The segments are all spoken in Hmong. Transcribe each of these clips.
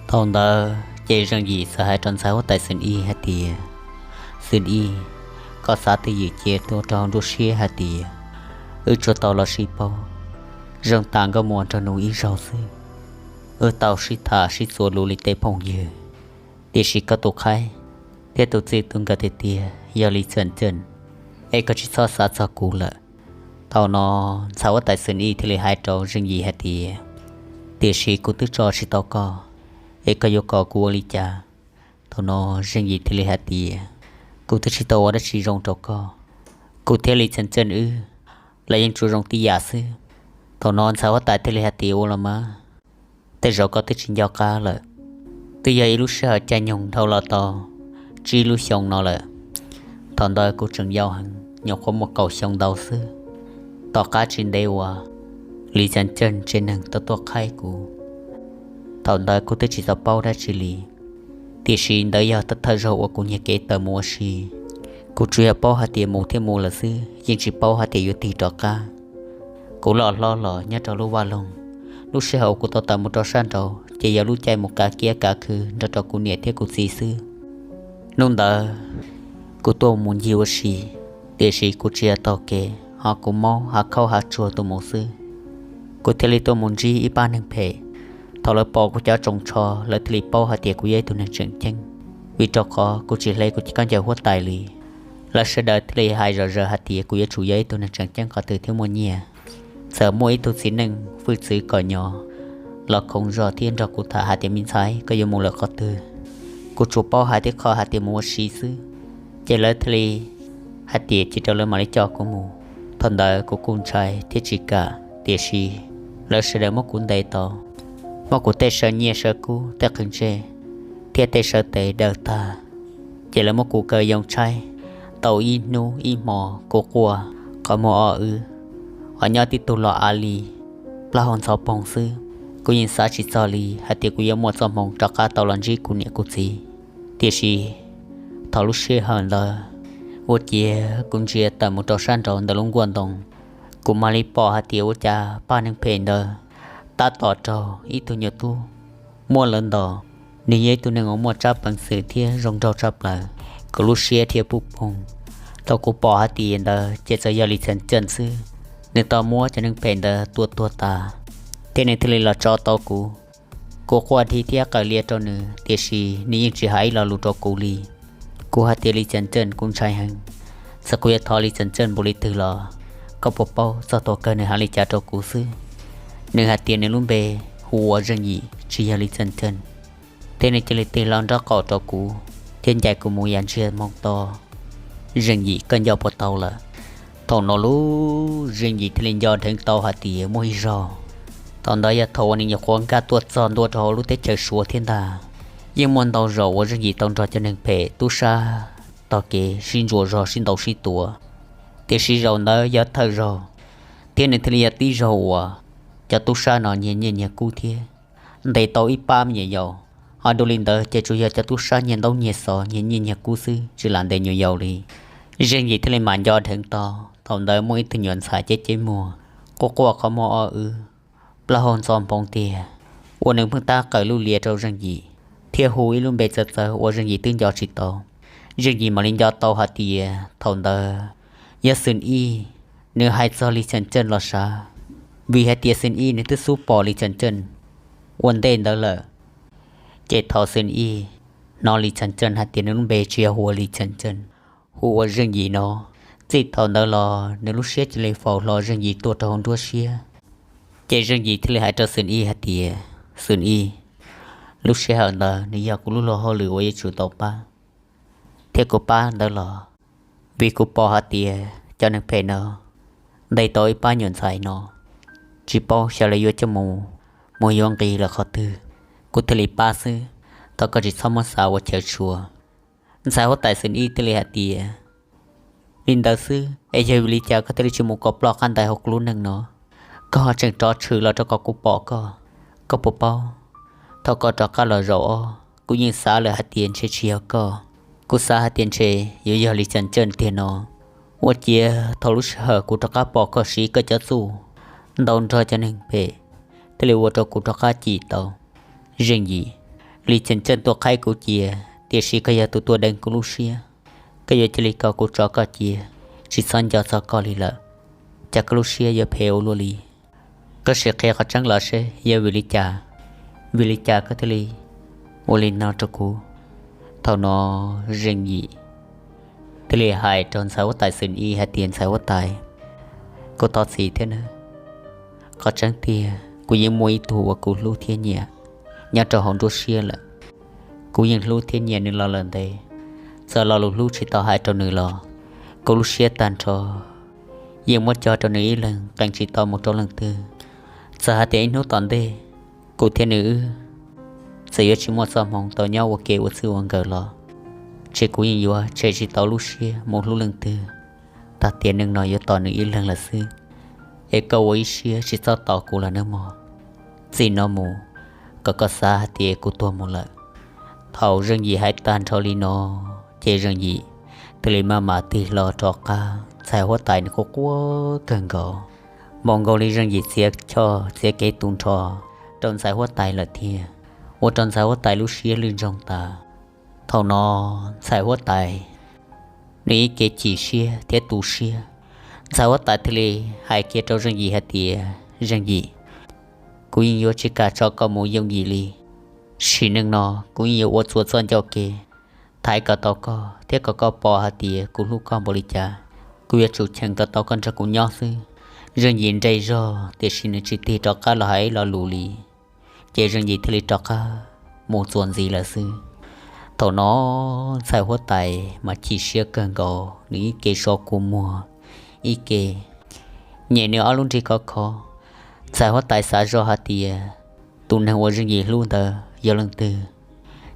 Thaum ntawd ces Zeej Yim txawm hais rau ntxhais huab tais Xwm Ib hais tias, Xwm Ib, koj xav twj ywm cia tuaj rau hauv nruab siab hais tias wb tsuas tau los sib paub zoo tas nkauj muam nraug nus ib zaug xwb. Wb tau sib tham sib txuas lus li tej phooj ywg, tiam sis koj tus qhaib thiab tus txij tus nkawm tiag tiag yog Lis Txhiaj Txeej, es koj tsis txhob xav txog kuv lawm. Thaum no ntxhais huab tais Xwm Ib thiaj li hais rau Zeej Yim hais tias, Tiam sis kuv twb tso tsis tau koj, es koj yuav kom kuv ua li cas? Thaum no Zeej Yim thiaj li hais tias, Kuv twb tsis tau ua dab tsi zoo rau koj. Kuv thiab Lis Txhiaj Txeej wb los yeej tsuas zoo tib yam xwb. Thaum no ntxhais huab tais thiaj li hais tias, Ua los mas, tej zaum koj twb tsis nco qab lawm. Twb yog ib lub sij hawm caij nyoog dhau los tau tsib lub xyoo no lawm. Thaum ntawd kuv tseem yau heev, nyuam qhuav muaj kaum xyoo ntau xwb. Tom qab tsis ntev uas Lis Txhiaj Txeej tsev neeg tau tuaj qhaib kuv, thaum ntawd kuv twb tsis tau paub dab tsi li, tiam sis ntawd yog thawj zaug uas kuv nyiag kev tawm mus ua si. Kuv tsuas yog paub hais tias mus thiab mus lawm xwb, yeej tsis paub hais tias yuav tig rov qab. Kuv loj hlob los nyob rau lub vaj loog, lub sij hawm uas kuv tau tawm mus rau sab nraud ces yog lub caij mus kav kiab kav khw nrog rau kuv niam thiab kuv txiv xwb. Hnub ntawd kuv tuaj mus ncig ua si, tiam sis kuv tsis yog taug kev, ho kuv maub hav khaub hav tsuag tuaj mus xwb. Kuv thiaj li tuaj mus ntsib ib pab neeg phem. Thaum lawv pom kuv cov tsoos tsho, lawv thiaj li paub hais tias kuv yog ib tug neeg tseem ceeb, vim rau qhov kuv tsis hle kuv khaub ncaws huab tais li. Lawv sawv daws thiaj li hais zom zaws hais tias kuv yuav tsum yog ib tug neeg tseem ceeb qhov twg thiab muaj nyiaj. Txawm muaj ib tug txiv neej hwj txwv kom nyo los khoov zog thiab nrog kuv tham hais tias, Me ntxhais, koj yuav mus lawm qhov twg? Kuv tsuas paub hais tib qho hais tias mus ua si xwb, ces lawv thiaj li hais tias cia rau lawv mam li coj kuv mus. Thaum ntawd kuv kuj ntshai thiab tsis kam, tiam sis lawv sawv daws muab kuv ntes tau, muab kuv tej saw nyiaj saw kub, tej qhwv ntsej thiab tej saw tes daws tag, ces lawv muab kuv kaw yoo tshaib tau ib hnub ib hmo. Kuv quaj qhov muag o wb, ho nyob tib tug los av li, plaub hau ntxhov poog xwb. Kuv yeej xav tsis txog li hais tias kuv yuav muaj txoj hmoo rov qab tau los ntsib kuv niam kuv txiv. Tiam sis thaum lub sij hawm ntawd, ua ciav kuv ntsia tawm mus rau sab nraud ntawm lub nkuaj ntoo, kuv mam li pom hais tias ua cas pab neeg phem ntawd tab tom raug ib tug nyuam tub muab lawv ntos. Nws yog ib tug neeg uas muaj tsab peev xwm thiab zoo nraug tshaj plaws. Kuv lub siab dhia puj poog thaum kuv pom hais tias ntawd ces txawm yog Lis Txhiaj Txeej xwb. Nws tau muab cov neeg phem ntawd tua tuag tas, thiab nws thiaj li los tso tau kuv. Kuv quaj dhi thiab qawm lias rau nws, tiam sis nws yeej tsis hais ib lo lus rau kuv li. Kuv hais tias, Lis Txhiaj Txeej, kuv ntshai heev. Txawm kuv yuav thov Lis Txhiaj Txeej npaum li twg los koj puas paub txog thaum kawg nws hais li cas rau kuv xwb? Nws hais tias nws lub npe hu ua Zeej Yim, tsis yog Lis Txhiaj Txeej. Thiab nws cia li tig hlo nraub qaum rau kuv thiab ncaim kuv mus yam ntsiag moo to. Zeej Yim, koj nco puas tau lawm? Thaum no lub Zeej Yim thiaj li nco dheev tau hais tias muaj ib zaug, thaum ntawd yog thaum uas nws nyuam qhuav nkag tuaj txog ntua rau hauv lub teb chaws Suav thiab ntag. Yeej muaj ntau zaus uas Zeej Yim tau nrog cov neeg phem tub sab tog kev sib ntsuas zog sib ntaus sib tua, tiam sis zaum ntawd yog thawj zaug, thiab nws thiaj li yog tib zaug uas cov tub sab no nyiag nyiaj nyiag kub thiab ntes tau ib pab me nyuam yaus. Ho dua li ntawd ces tsuas yog cov tub sab nyiag ntaub nyiag xov nyiag nyiaj nyiag kub xwb, tsis lam ntes nyuam yaus li. Zeej Yim thiaj li mam nco dheev tau, thaum ntawd muaj ib tug nyuam ntxhais ceb ceb muag, quaj quaj qhov muag o wb, plaub hau ntxhov nphoo tiag, uas nws pheej tab qawm lub lias rau Zeej Yim thiab hu ib lub npe txawv txawv uas Zeej Yim twb nco tsis tau. Zeej Yim mam li nco tau hais tias thaum ntawd yog Xwm Ij, nws hais txog Lis Txhiaj Txeej los sav, vim hais tias Xwm Ij nws twb xub pom Lis Txhiaj Txeej ua ntej ntawd lawm. Ces thaum Xwm Ij hnov Lis Txhiaj Txeej hais tias nws lub npe tsis yog hu ua Lis Txhiaj Txeej, hu ua Zeej Yim no, txij thaum ntawd los nws lub siab cia li faus hlo Zeej Yim tuaj rau hauv nruab siab. Ces Zeej Yim thiaj li hais rau Xwm Ij hais tias, Xwm Ij, lub sij hawm ntawd nws yog kuv lub luag hauj lwm uas yuav tsum tau pab, thiab kuv pab ntawd los vim kuv pom hais tias cov neeg phem no ntes tau ib pab nyuam ntxhais no, tsis paub xyov lawv yuav coj mus muag yuav nqi lawm qhov twg, kuv thiaj li pab xwb. Thov koj tsis txhob muab xav ua chaw tshua. Ntxhais huab tais Xwm Ij thiaj li hais tias, Li ntawd xwb es yog vim li cas koj thiaj li tsis mus kom ploj qab ntais hauv kuv lub neej no? Koj ho tseem rov tshwm los rau kom kuv pom koj. Koj puas paub, thaum koj rov qab los zaum ob, kuv yeej xav lawm hais tias ntshe tsis yog koj. Kuv xav hais tias ntshe yuav yog Lis Txhiaj Txeej tiag no. Ua ciav thaum lub sij hawm kuv rov qab pom koj siv koj cov txuj ntaus nrog cov neeg phem, thiaj li ua rau kuv rov qab cim tau. Zeej Yim, Lis Txeem Txeej tuaj qhaib kuv cia, tiam sis koj yog tus tuaj deev kuv lub siab. Koj yuav cia li kom kuv tso koj cia, tsis txhob nco txog koj li lawm. Cas koj lub siab yuav phem ua luaj li? Koj sim qhia qhov tseeb los seb yog vim li cas, vim li cas koj thiaj li ua li no rau kuv? Thaum no Zeej Yim thiaj li hais rau ntxhais huab tais Xeem Ib hais tias, ntxhais huab tais, kuv thov txim thiab nawb. Qhov tseeb tiag kuv yeej muaj ib tug uas kuv hlub thiab nyiam nyob rau hauv nruab siab lawm. Kuv yeej hlub thiab nyiam nws los lawm ntev, txawm lo lus hlub tsis tau hais rau nws los kuv lub siab tag nrho yeej muab cog rau nws ib leeg, qee tsis tau mus rau leej twg. Txawm hais tias ib hnub tom ntej kuv thiab nws wb txawm yuav tsis muaj txoj hmoov tau nyob ua ke ua txij ua nkawm los, ces kuv yeej yuav tshem tsis tau lub siab mus hlub leej twg, tag tiam neej no yuav tos nws ib leeg lawm xwb. Es koj ua ib siab tsis txhob tos kuv lawm nawb mog. Txij no mus, kom koj xav hais tias kuv tuag mus lawm. Thaum Zeej Yim hais tag nrho li no, ces Zeej Yim thiaj li maj mam tig hlo rov qab. Ntxhais huab tais nws quaj quaj kawg nkaus, npaum nkaus li Zeej Yim txiav choj txiav kev tu nrho rau ntxhais huab tais lawm thiab, ua rau ntxhais huab tais lub siab lwj ntsoog tas. Thaum no ntxhais huab tais nws ib kev chim siab thiab tu siab, ntxhais huab tais thiaj li hais kiag rau Zeej Yim hais tias, Zeej Yim, kuv yeej yuav tsis kam tso koj mus yooj yim li. Sim neej no kuv yeej yuav ua txhua txoj ncauj ke thaiv kom tau koj thiab kom koj pom hais tias kuv hlub koj npaum li cas. Kuv yuav tsum cheem kom tau koj nrog kuv nyob xwb. Zeej Yim nres zog tiam sis nws tsis tig rov qab los hais ib lo lus li, ces Zeej Yim thiaj li rov qab mus txuas ntxiv lawm xwb. Thaum no ntxhais huab tais mas chim siab kawg nkaus, nws ib ke so kua muag, ib ke nyem nws ob lub nrig khov kho. Ntxhais huab tais xav zoj hais tias tus neeg uas Zeej Yim hlub ntawd yog leej twg.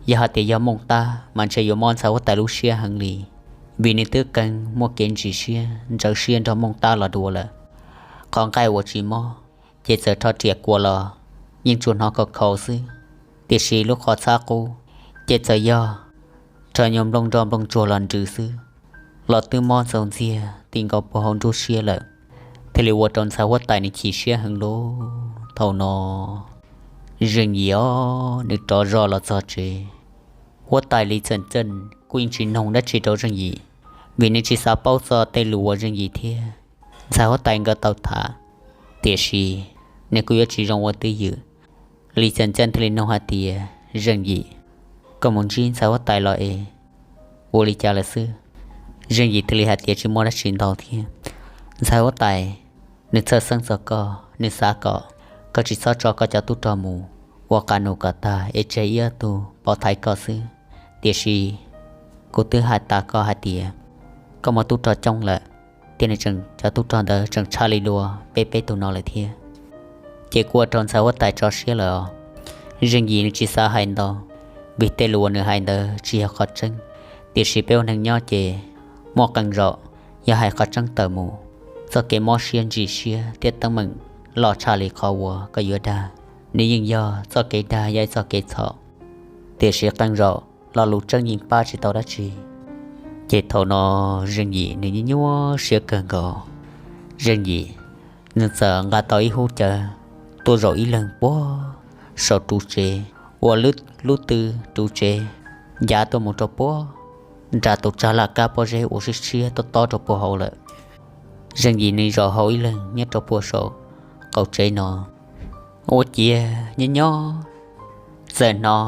Yog hais tias yog Mooj Tab mas ntshe yuav mob ntxhais huab tais lub siab heev li, vim nws twb qee muaj kev ntsim siab ntxhov siab nrog Mooj Tab los dua lawm. Qhov nqaij uas tsis mob ces txawm rho riam kua los yeej tsuas hnov khov kho xwb, tiam sis lub qhov txhab qub ces txawm yog rho nyuag nplooj nroj nplooj tsuag los nrws xwb, los twb mob ntxaus ntxiag ti nkaus puag hauv nruab siab lawm, thiaj li ua rau ntxhais huab tais nws chim siab heev lawm. Thaum no Zeej Yim nws rov zog los txog tsev. Huab tais Lis Txeem Txeej kuj yeej tsis noog dab tsi rau Zeej Yim, vim nws tsis xav paub txog tej lus uas Zeej Yim thiab ntxhais huab tais nkawd tau tham. Tiam sis nws kuj yuav tsis zoo ua twj ywm. Lis Txeem Txeej thiaj li noog hais tias, Zeej Yim, koj mus ntsib ntxhais huab tais los es ua li cas lawm xwb? Zeej Yim thiaj li hais tias, Tsis muaj dab tsi ntau thiab. Ntxhais huab tais nws txhawj xeeb txog koj, nws xav kom koj tsis txhob tso koj cov tub rog mus ua qas num kom tag es tseg ib ob tug pov thaiv koj xwb. Tiam sis kuv twb hais tas koj hais tias koj muaj tub rog coob lawm, thiab nws tseem, cov tub rog ntawd tseem tshaj li dua peb peb tug no lawm thiab. Ces kuj ua rau ntxhais huab tais tso siab lawm os. Zeej Yim nws tsis xav hais ntau, vim tej lus uas nws hais ntawd tsis yog qhov tseeb. Tiam sis peb ua neeg nyob ces muaj qee zaum yog hais qhov tseeb tawm mus, txoj kev mob siab ntsim siab thiab teeb meem loj tshaj li qhov uas koj yuav dag, nws yeej yog txoj kev dag, yog ib txoj kev txhaum. Tiam sis qee zaum lo lus tseeb yeej pab tsis tau dab tsi. Ces thaum no Zeej Yim nws nyuaj nyuaj siab kawg nkaus. Zeej Yim nws txawm nqa tau ib hub cawv tuaj zaum ib leeg puag saum ru tsev, ua lub tw ru tsev ncav tuaj mus rau puag nram tus tsag laj kab pob zeb uas siab siab tob tob rau puag hauv lawm. Zeej Yim nws zaum hauv ib leeg nyob rau puag saum qaum tsev no, ua ciav nyob nyob txawm hnov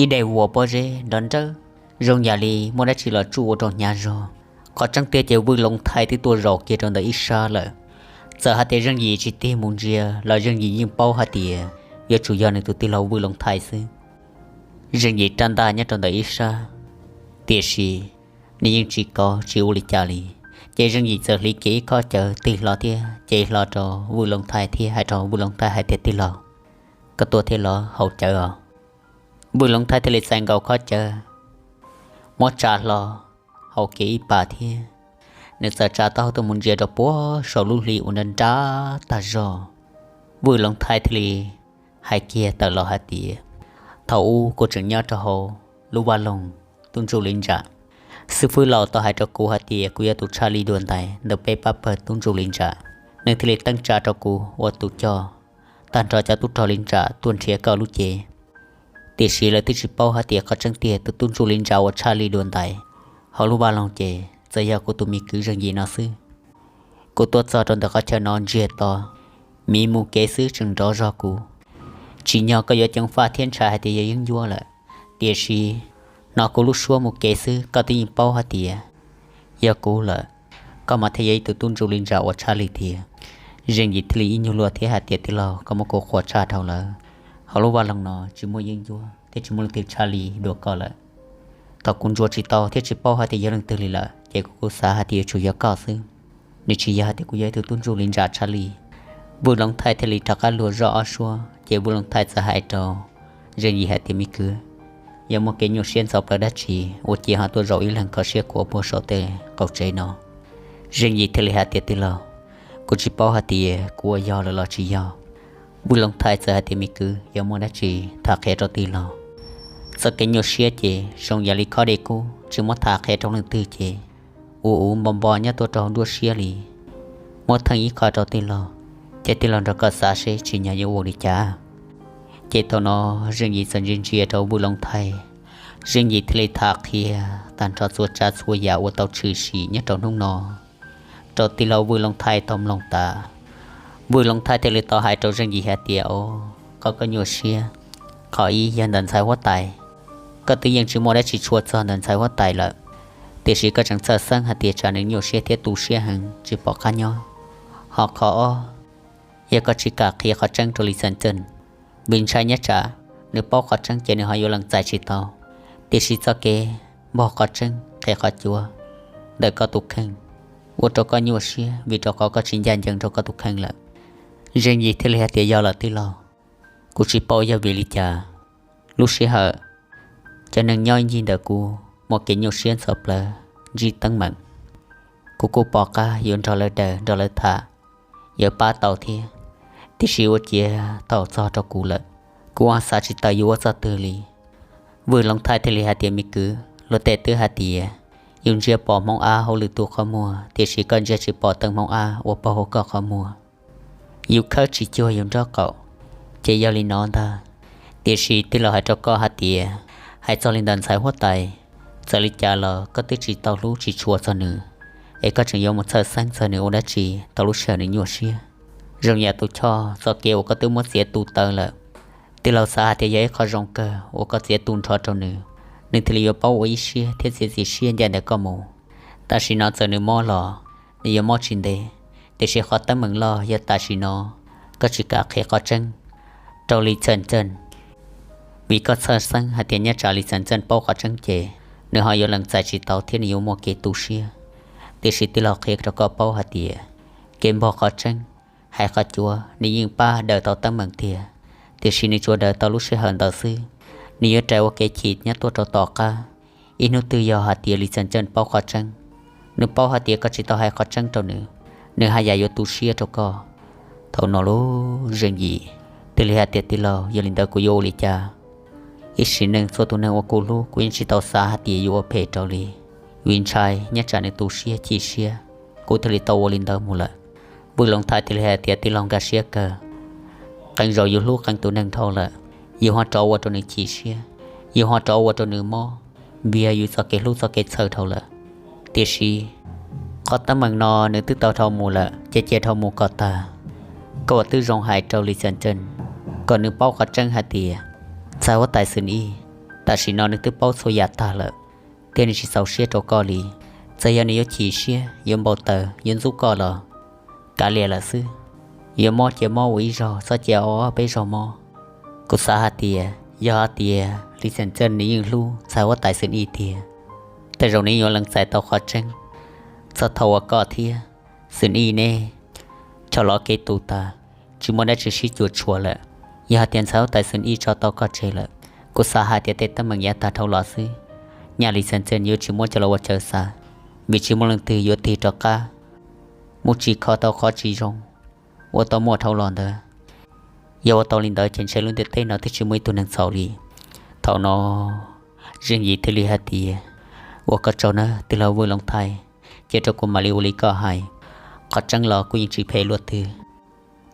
ib daim vuas pob zeb nrov nrawb, zoo yam li muaj dab tsi los tsuj ua rau hnyav zog. Qhov tseeb tiag ces Vwj Loov Thaij twb tuaj zaum kiag rau ntawm ib sab lawm. Txawm hais tias Zeej Yim tsis tig mus ntsia los Zeej Yim yeej paub hais tias yuav tsum yog nws tus tij laug Vwj Loov Thaij xwb. Zeej Yim rab ntaj nyob rau ntawm ib sab, tiam sis nws yeej tsis kov tsis ua li cas li. Ces Zeej Yim txawm hliv kiag ib khob cawv tig hlo thiab cev hlo rau Vwj Loov Thaij thiab hais rau Vwj Loov Thaij hais tias, Tij laug, koj tuaj thiab los? Haus cawv os. Vwj Loov Thaij thiaj li txais nkaus khob cawv, muab tsa hlo, haus kiag ib pas thiab nws txawm tsa taub hau tuaj mus ntsia rau puag saum lub hli uas nrov nrab tag zog. Vwj Loov Thaij thiaj li hais kiag tawm los hais tias, Thaum ub kuv tseem nyob rau hauv lub vaj loog tub ntsuj li ntsam. Xib fwb laus tau hais rau kuv hais tias kuv yog tus tshaj li dua ntais ntawm peb pab pawg tub ntsuj li ntsam. Nws thiaj li teeb tsa rau kuv ua tus coj tag nrho cov tub rog li ntsam tuaj nrhiav koj lub cev. Tiam sis lawv twb tsis paub hais tias qhov tseeb tiag tus tub ntsuj li ntsa uas tshaj li dua ntais hauv lub vaj loog ces txawm yog kuv tus me kwv Zeej Yim no xwb. Kuv tuaj txog rau ntawm qhov chaw no ntsiag to, miv mus kev xwb tseem nrov zog kuv. Tsim nyog koj yuav ceev faj thiab ntshai hais tias yog yeeb ncuab lawm, tiam sis hnov kuv lub suab mus kev xwb koj twb yeej paub hais tias yog kuv lawm. Koj mas thiaj yog ib tug tub ntsuj li ntsa uas tshaj li tiag. Zeej Yim thiaj li ib nyuag luag thiab hais tias, Tij laug, koj muab kuv qhuas tshaj dhau lawm. Hauv lub vaj loog no tsis muaj yeeb ncuab thiab tsis muaj leej twg tshaj li dua koj lawm. Thaum kuv ntsuas tsis tau thiab tsis paub hais tias yog leej twg li lawm ces kuv kuj xav hais tias yuav tsum yog koj xwb. Nws tsis yog hais tias kuv yog ib tug tub ntsuj li ntsa tshaj li. Vwj Looj Thaij thiaj li rov qab luag zoj ob suab ces Vwj Looj Thaij txawm hais rau Zeej Yim hais tias, Me kwv, yog muaj kev nyuaj siab ntxhov plawv dab tsi ua cia ho tuaj zaum ib leeg kho siab khuav puag saum tej qaum tsev no? Zeej Yim thiaj li hais tias, Tij laug, kuv tsis paub hais tias kuv ua yog lawm los tsis yog. Vwj Looj Thaij txawm hais tias, Me kwv, yog muaj dab tsi tham qhia rau tij laug. Txoj kev nyuaj siab ces zoo yam li khob dej kub, tsis muab tham qhia rau leej twg ces ua uv npo npo nyob tuaj rau hauv nruab siab li. Muab theej ib qho rau tij laug, ces tij laug nrog koj xav seb tsim nyog yuav ua li cas. Ces thaum no Zeej Yim txawm ntsia ntsia rau Vwj Looj Thaij, Zeej Yim thiaj li tham qhia tag nrho txhua tsav txhua yam uas tau tshwm sim nyob rau hnub no rau tij laug Vwj Looj Thaij tau mloog tas. Vwj Looj Thaij thiaj li tau hais rau Zeej Yim hais tias, Au, koj koj nyuaj siab, qhov ib yog ntawm ntxhais huab tais, koj twb yeej tsis muaj dab tsi tshua txog ntawm ntxhais huab tais lawm, tiam sis koj tseem txhawj xeeb hais tias tsam nws nyuaj siab thiab tu siab heev tsis pom qab nyob. Ho qhov ob, yog koj tsis kam qhia qhov tseeb rau Lis Xeem Txeej, vim ntshai nyob tsam nws paub qhov tseeb ces nws ho yuav lees txais tsis tau. Tiam sis txoj kev npog qhov tseeb qhia qhov cuav ntawm koj tus kheej ua rau koj nyuaj siab vim rau qhov koj tsis ncaj ncees rau koj tus kheej lawm. Zeej Yim thiaj li hais tias, Yog lawm tij laug, kuv tsis paub yog vim li cas lub sij hawm cov neeg nyob ib ncig ntawm kuv muaj kev nyuaj siab ntxhov plawv ntsib teeb meem. Kuv kuj pom qab yuav nrog lawv daws nrog lawv tham, yuav pab tau thiab. Tiam sis ua ciav thaum txog rau kuv lawm, kuv ho xav tsis tawm yuav ua txoj twg li. Vwj Looj Thaij thiaj li hais tias, Me kwv, luag tej twb hais tias yus ntsia pom hmoov ab hauv lwm tus qhov muag, tiam sis koj ntsia tsis pom teeb hmoov ab uas pab hauv koj qhov muag. Yus khawb tsis cuag yus nraub qaum, ces yog li no ntag. Tiam sis tij laug hais rau koj hais tias, hais txog li ntawm ntxhais huab tais, txawm li cas los koj twb tsis tau hlub tsis tshua txog nws, es koj tseem yuav mus txhawj xeeb txog nws ua dab tsi tau lub sij hawm nws nyuaj siab. Zoo yam tus choj txoj kev uas koj twb muab txiav tu taw lawm. Tij laug xav hais tias yog ib qho zoo kawg uas koj txiav tu nrho rau nws, nws thiaj li yuav paub ua ib siab thiab txiav txim siab ncaj ntawm koj mus. Tam sim no txawm nws mob los nws yuav mob tsis ntev, tiam sis qhov teeb meem loj yog tam sim no koj tsis kam qhia qhov tseeb rau Lis Xeem Txeej, vim koj txhawj xeeb hais tias nyob tsam Lis Xeem Txeej paub qhov tseeb ces nws ho yuav lees txais tsis tau thiab nws yuav muaj kev tu siab. Tiam sis tij laug qhia rau koj paub hais tias kev npog qhov tseeb, hais qhov cuav nws yeej pab daws tau teeb meem tiag, tiam sis nws tsuas daws tau lub sij hawm ntawd xwb. Nws yuav rais ua kev chim nyob tuaj rau tom qab. Ib hnub twg yog hais tias Lis Xeem Txeej paub qhov tseeb, nws paub hais tias koj tsis tau hais qhov tseeb rau nws, nws haj yam yuav tu siab rau koj. Thaum no lub Zeej Yim thiaj li hais tias, Tij laug, yog li ntawd kuv yuav ua li cas? Ib sim neej txhua tus neeg uas kuv hlub kuv yeej tsis tau xav hais tias yuav ua phem rau li, vim ntshai nyob tsam nws tu siab chim siab, kuv thiaj li tau ua li ntawd mus lawm. Vwj Looj Thaij thiaj li hais tias, Tij laug nkag siab kawg, qee zaus yus hlub qee tus neeg dhau lawm, yus ho rov ua rau nws chim siab, yus ho rov ua rau nws mob, vim yog yus txoj kev hlub txoj kev txhawj dhau lawm. Tiam sis qhov teeb meem no nws twb tau dhau mus lawm ces cia dhau mus kom tag. Koj uas twb zoo hais rau Lis Xeem Txeej kom nws paub qhov tseeb hais tias ntxhais huab tais Xwm Ij tam sim no nws twb paub txhua yam tag lawm, thiab nws tsis txaus siab rau koj li. Txawm yog nws yuav chim siab, yuav npau taws, yuav ntxub koj los kav liam lawm xwb. Yuav mob cia mob ua ib zaug, txhob cia ob peb zaug mob. Kuv xav hais tias yog hais tias Lis Xeem Txeej nws yeej hlub ntxhais huab tais Xwm Ij tiag, tej zaum nws yeej yuav lees txais tau qhov tseeb. Txog thaum uas koj thiab Xwm Ij neb choj lov kev tu tas, tsis muaj dab tsi sib cuam tshuam lawm, yog hais tias ntxhais huab tais Xwm Ij tso tau koj tseg lawm, kuv xav hais tias tej teeb meem yav tag dhau los xwb, nyaj Lis Xeem Txeej yuav tsis muab coj los ua chaw xav, vim tsis muaj leej twg yuav tig rov qab mus tsim kho tau qhov tsis zoo uas tau muaj dhau los ntawd. Yog ua tau li ntawd ces ntshe lub ntiaj teb no twb tsis muaj ib tug neeg txhaum li. Thaum no Zeej Yim thiaj li hais tias, Ua koj tsaug nawb tij laug Vwj Looj Thaij, cia rau kuv mam li ua li koj hais. Qhov tseeb los kuv yeej tsis phem luaj twg.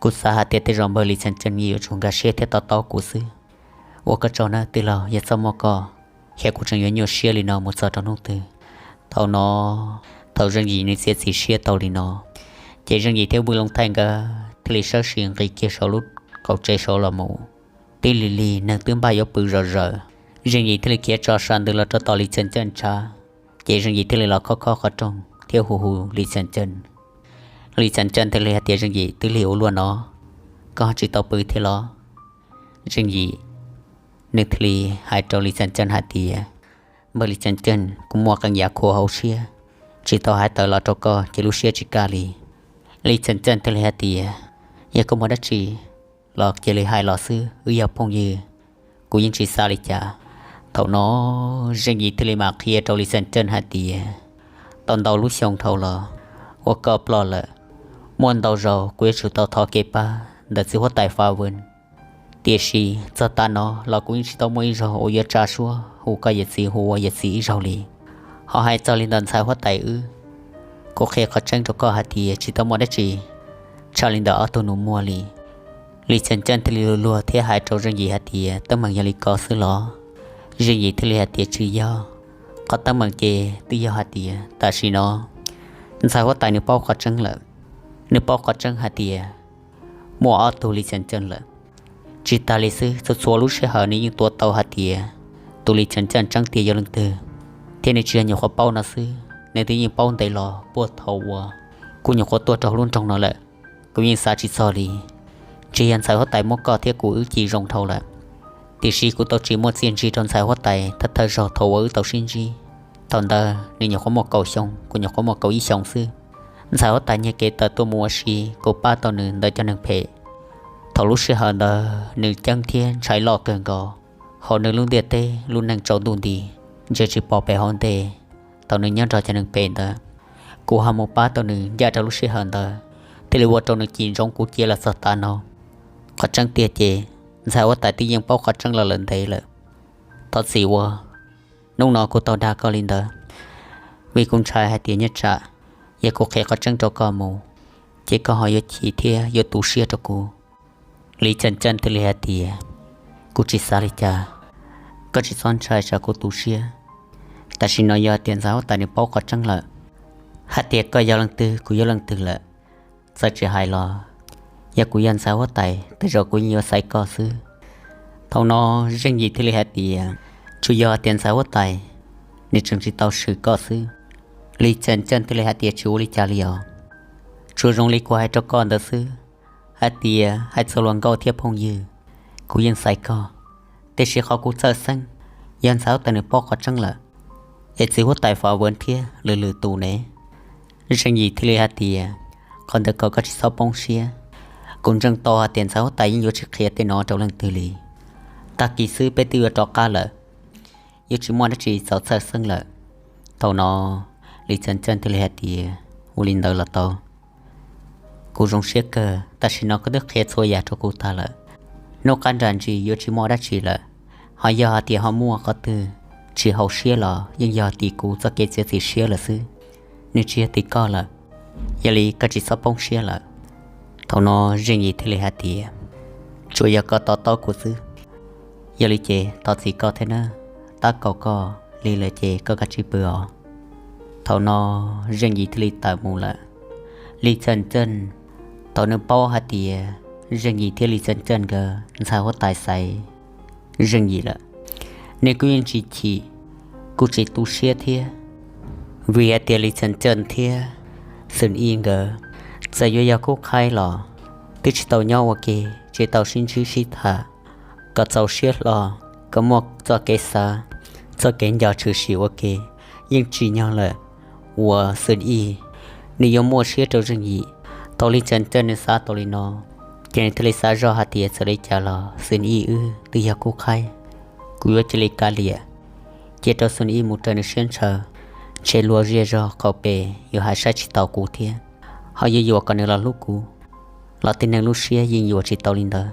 Kuv xav hais tias tej zaum npawg Lis Xeem Txeej yuav tsum nkag siab thiab to taub kuv xwb. Ua koj tsaug nawb tij laug, yog txoj muaj koj, thiab kuv tseem yuav nyuaj siab li no mus txog rau hnub twg? Thaum no, thaum Zeej Yim nws txiav txim siab tau li no, ces Zeej Yim thiaj vwj loo thaij nkawd thiaj li sawv tsees nqis kiag saum lub qaum tsev saud los mus. Tib lig lig neeg twb npaj yuav pw zom zaws, Zeej Yim thiaj li khiav tso sa ntws los rau tom Lis Txhiaj Ncaj tshav. Ces Zeej Yim thiaj li los khob khob qhov rooj thiab hu hu Lis Txhiaj Ncaj. Lis Txhiaj Ncaj thiaj li hais tias, Zeej Yim, twb lig ua luaj no, koj tsis tau pw thiab los? Zeej Yim, nws thiaj li hais rau Lis Txhiaj Ncaj hais tias, Npawg Lis Txhiaj Ncaj, kuv muaj qee yam khuam hauv siab, tsis tau hais tawm los rau koj ces lub siab tsis kaj li. Lis Txhiaj Ncaj thiaj li hais tias, Yog koj muaj dab tsi los cia li hais los xwb, wb yog phooj ywg, kuv yeej tsis xav li cas. Thaum no, Zeej Yim thiaj li mam qhia rau Lis Txhiaj Ncaj hais tias, Tau ntau lub xyoo dhau los, ua koj ploj lawm, muaj ntau zaus kuv yuav tsum tau thov kev pab ntawm txiv huab tais Fa Vwm. Tiam sis txog tav no los kuv yeej tsis tau muaj ib zaug uas yuav tsa suab hu koj yawm txiv, hu ua yawm txiv ib zaug li. Ho hais txog li ntawm ntxhais huab tais wb, kuv qhia qhov tseeb rau koj hais tias tsis tau muaj dab tsi tshaj li ntawm ob tug nus muag li. Lis Txhiaj Ncaj thiaj li luag luag thiab hais rau Zeej Yim hais tias, Teeb meem yog li ko xwb los? Zeej Yim thiaj li hais tias, Tsis yog, qhov teeb meem ces twb yog hais tias tam sim no ntxhais huab tais nws paub qhov tseeb lawm. Nws paub qhov tseeb hais tias muaj ob tug Lis Txhiaj Ncaj lawm. Tsis tas li xwb, txhua txhua lub sij hawm nws yeej tuav tau hais tias tus Lis Txhiaj Ncaj tseeb tiag yog leej twg, thiab nws tsis yog nyuam qhuav paub no xwb, nws twb yeej paub ntev los puag thaum uas kuv nyuam qhuav tuaj rau lub nroog no lawm. Kuv yeej xav tsis txog li, ntshe yog ntxhais huab tais muab koj thiab kuv wb ci zoo dhau lawm. Tiam sis kuv tau tsis muaj txiaj ntsig rau ntxhais huab tais thawj thawj zaug thaum uas wb tau sib ntsib. Thaum ntawd nws nyuam qhuav muaj kaum xyoo, kuv nyuam qhuav muaj kaum ib xyoos xwb. Ntxhais huab tais nyiag kev tawm tuaj mus ua si, kuv pab tau nws ntawm cov neeg phem. Thaum lub sij hawm ntawd nws ceeb thiab ntshai loj kawg nkaus, hauv nws lub ntiaj teb lub neej tsaus ntuj nti, ntsia tsis pom pem hauv ntej. Thaum nws nyob nrog cov neeg phem ntawd, kuv ho mus pab tau nws ncaj rau lub sij hawm ntawd, thiaj li ua rau nws cim ntsoov kuv cia los txog tav no. Qhov tseeb tiag ces ntxhais huab tais twb yeej paub qhov tseeb los lawm ntev lawm. Thov txim uas hnub no kuv tau dag koj li ntawd, vim kuv ntshai hais tias nyob tsam yog kuv qhia qhov tseeb rau koj mus, ces koj ho yuav chim thiab yuav tu siab rau kuv. Lis Txhiaj Ncaj thiaj li hais tias, Kuv tsis xav li cas, koj tsis txhob ntshai tsam kuv tu siab. Tam sim no yog hais tias ntxhais huab tais nws paub qhov tseeb lawm, hais tias koj yog leej twg kuv yog leej twg lawm, txawm tsis hais los, yog kuv yog ntxhais huab tais tej zaum kuv yeej yuav xaiv koj xwb. Thaum no Zeej Yim thiaj li hais tias, Tsuas yog hais tias ntxhais huab tais nws tseem tsis tau swm koj xwb. Lis Txhiaj Ncaj thiaj li hais tias, Tsis ua li cas li os, tsuas zoo li kuv hais rau koj ntawd xwb, hais tias hais txog luag nkauj thiab phooj ywg, kuv yeej xaiv koj. Tiam sis qhov kuv txhawj xeeb, yog ntxhais huab tais nws paub qhov tseeb lawm, es txiv huab tais Fa Vwm thiab lwm lwm tus ne? Zeej Yim thiaj li hais tias, Qhov ntawd kom koj tsis txhob poob siab. Kuv ntseeg tau hais tias ntxhais huab tais yeej yuav tsis qhia tej no rau leej twg li. Tag kis xwb peb twb yuav rov qab lawm, yuav tsis muaj dab tsi txaus txhawj xeeb lawm. Thaum no Lis Txhiaj Ncaj thiaj li hais tias, Ua li ntawd los tau. Kuv zoo siab kawg, tam sim no koj twb qhia txhua yam rau kuv tag lawm. Hnub qab nram ntsis yuav tsis muaj dab tsi lawm. Ho yog hais tias ho muaj qhov twg tsis haum siab los yeej yog tim kuv txoj kev txiav txim siab lawm xwb, nws tsis yog tim koj lawm. Yog li koj tsis txhob poob siab lawm. Thaum no Zeej Yim thiaj li hais tias, Tsuas yog koj to taub kuv xwb. Yog li ces thov txim koj thiab nawb, tab kaum koj li lawm ces koj kav tsij pw os. Thaum no Zeej Yim thiaj li tawm mus lawm. Lis Txhiaj Ncaj, thaum nws paub hais tias Zeej Yim thiab Lis Txhiaj Ncaj nkawd ntxhais huab tais xaiv Zeej Yim lawm, nws kuj yeej tsis chim, kuj tsis tu siab thiab. Vim hais tias Lis Txhiaj Ncaj thiab Xwm Ib nkawd txawm yuav yog khub qhaib los twb tsis tau nyob ua ke, tsis tau sib ntsib sib tham kom txaus siab hlo, kom muaj txoj kev xav, txoj kev nco tshwm sim ua ke. Yeej tsim nyog lawm uas Xwm Ib nws yuav muaj siab rau Zeej Yim. Thaum Lis Txhiaj Ncaj nws xav tau li no, ces nws thiaj li xav zoj hais tias txawm li cas los Xwm Ib wb twb yog khub qhaib, kuv yuav cia li kav liam, cia rau Xwm Ib mus raws nws siab ntshaw, ntshe luag zej zog qaum pem yuav hais saib tsis taus kuv thiab, ho yuav yuam kom nws los hlub kuv, los tib neeg lub siab yeej yuam tsis tau li ntawd.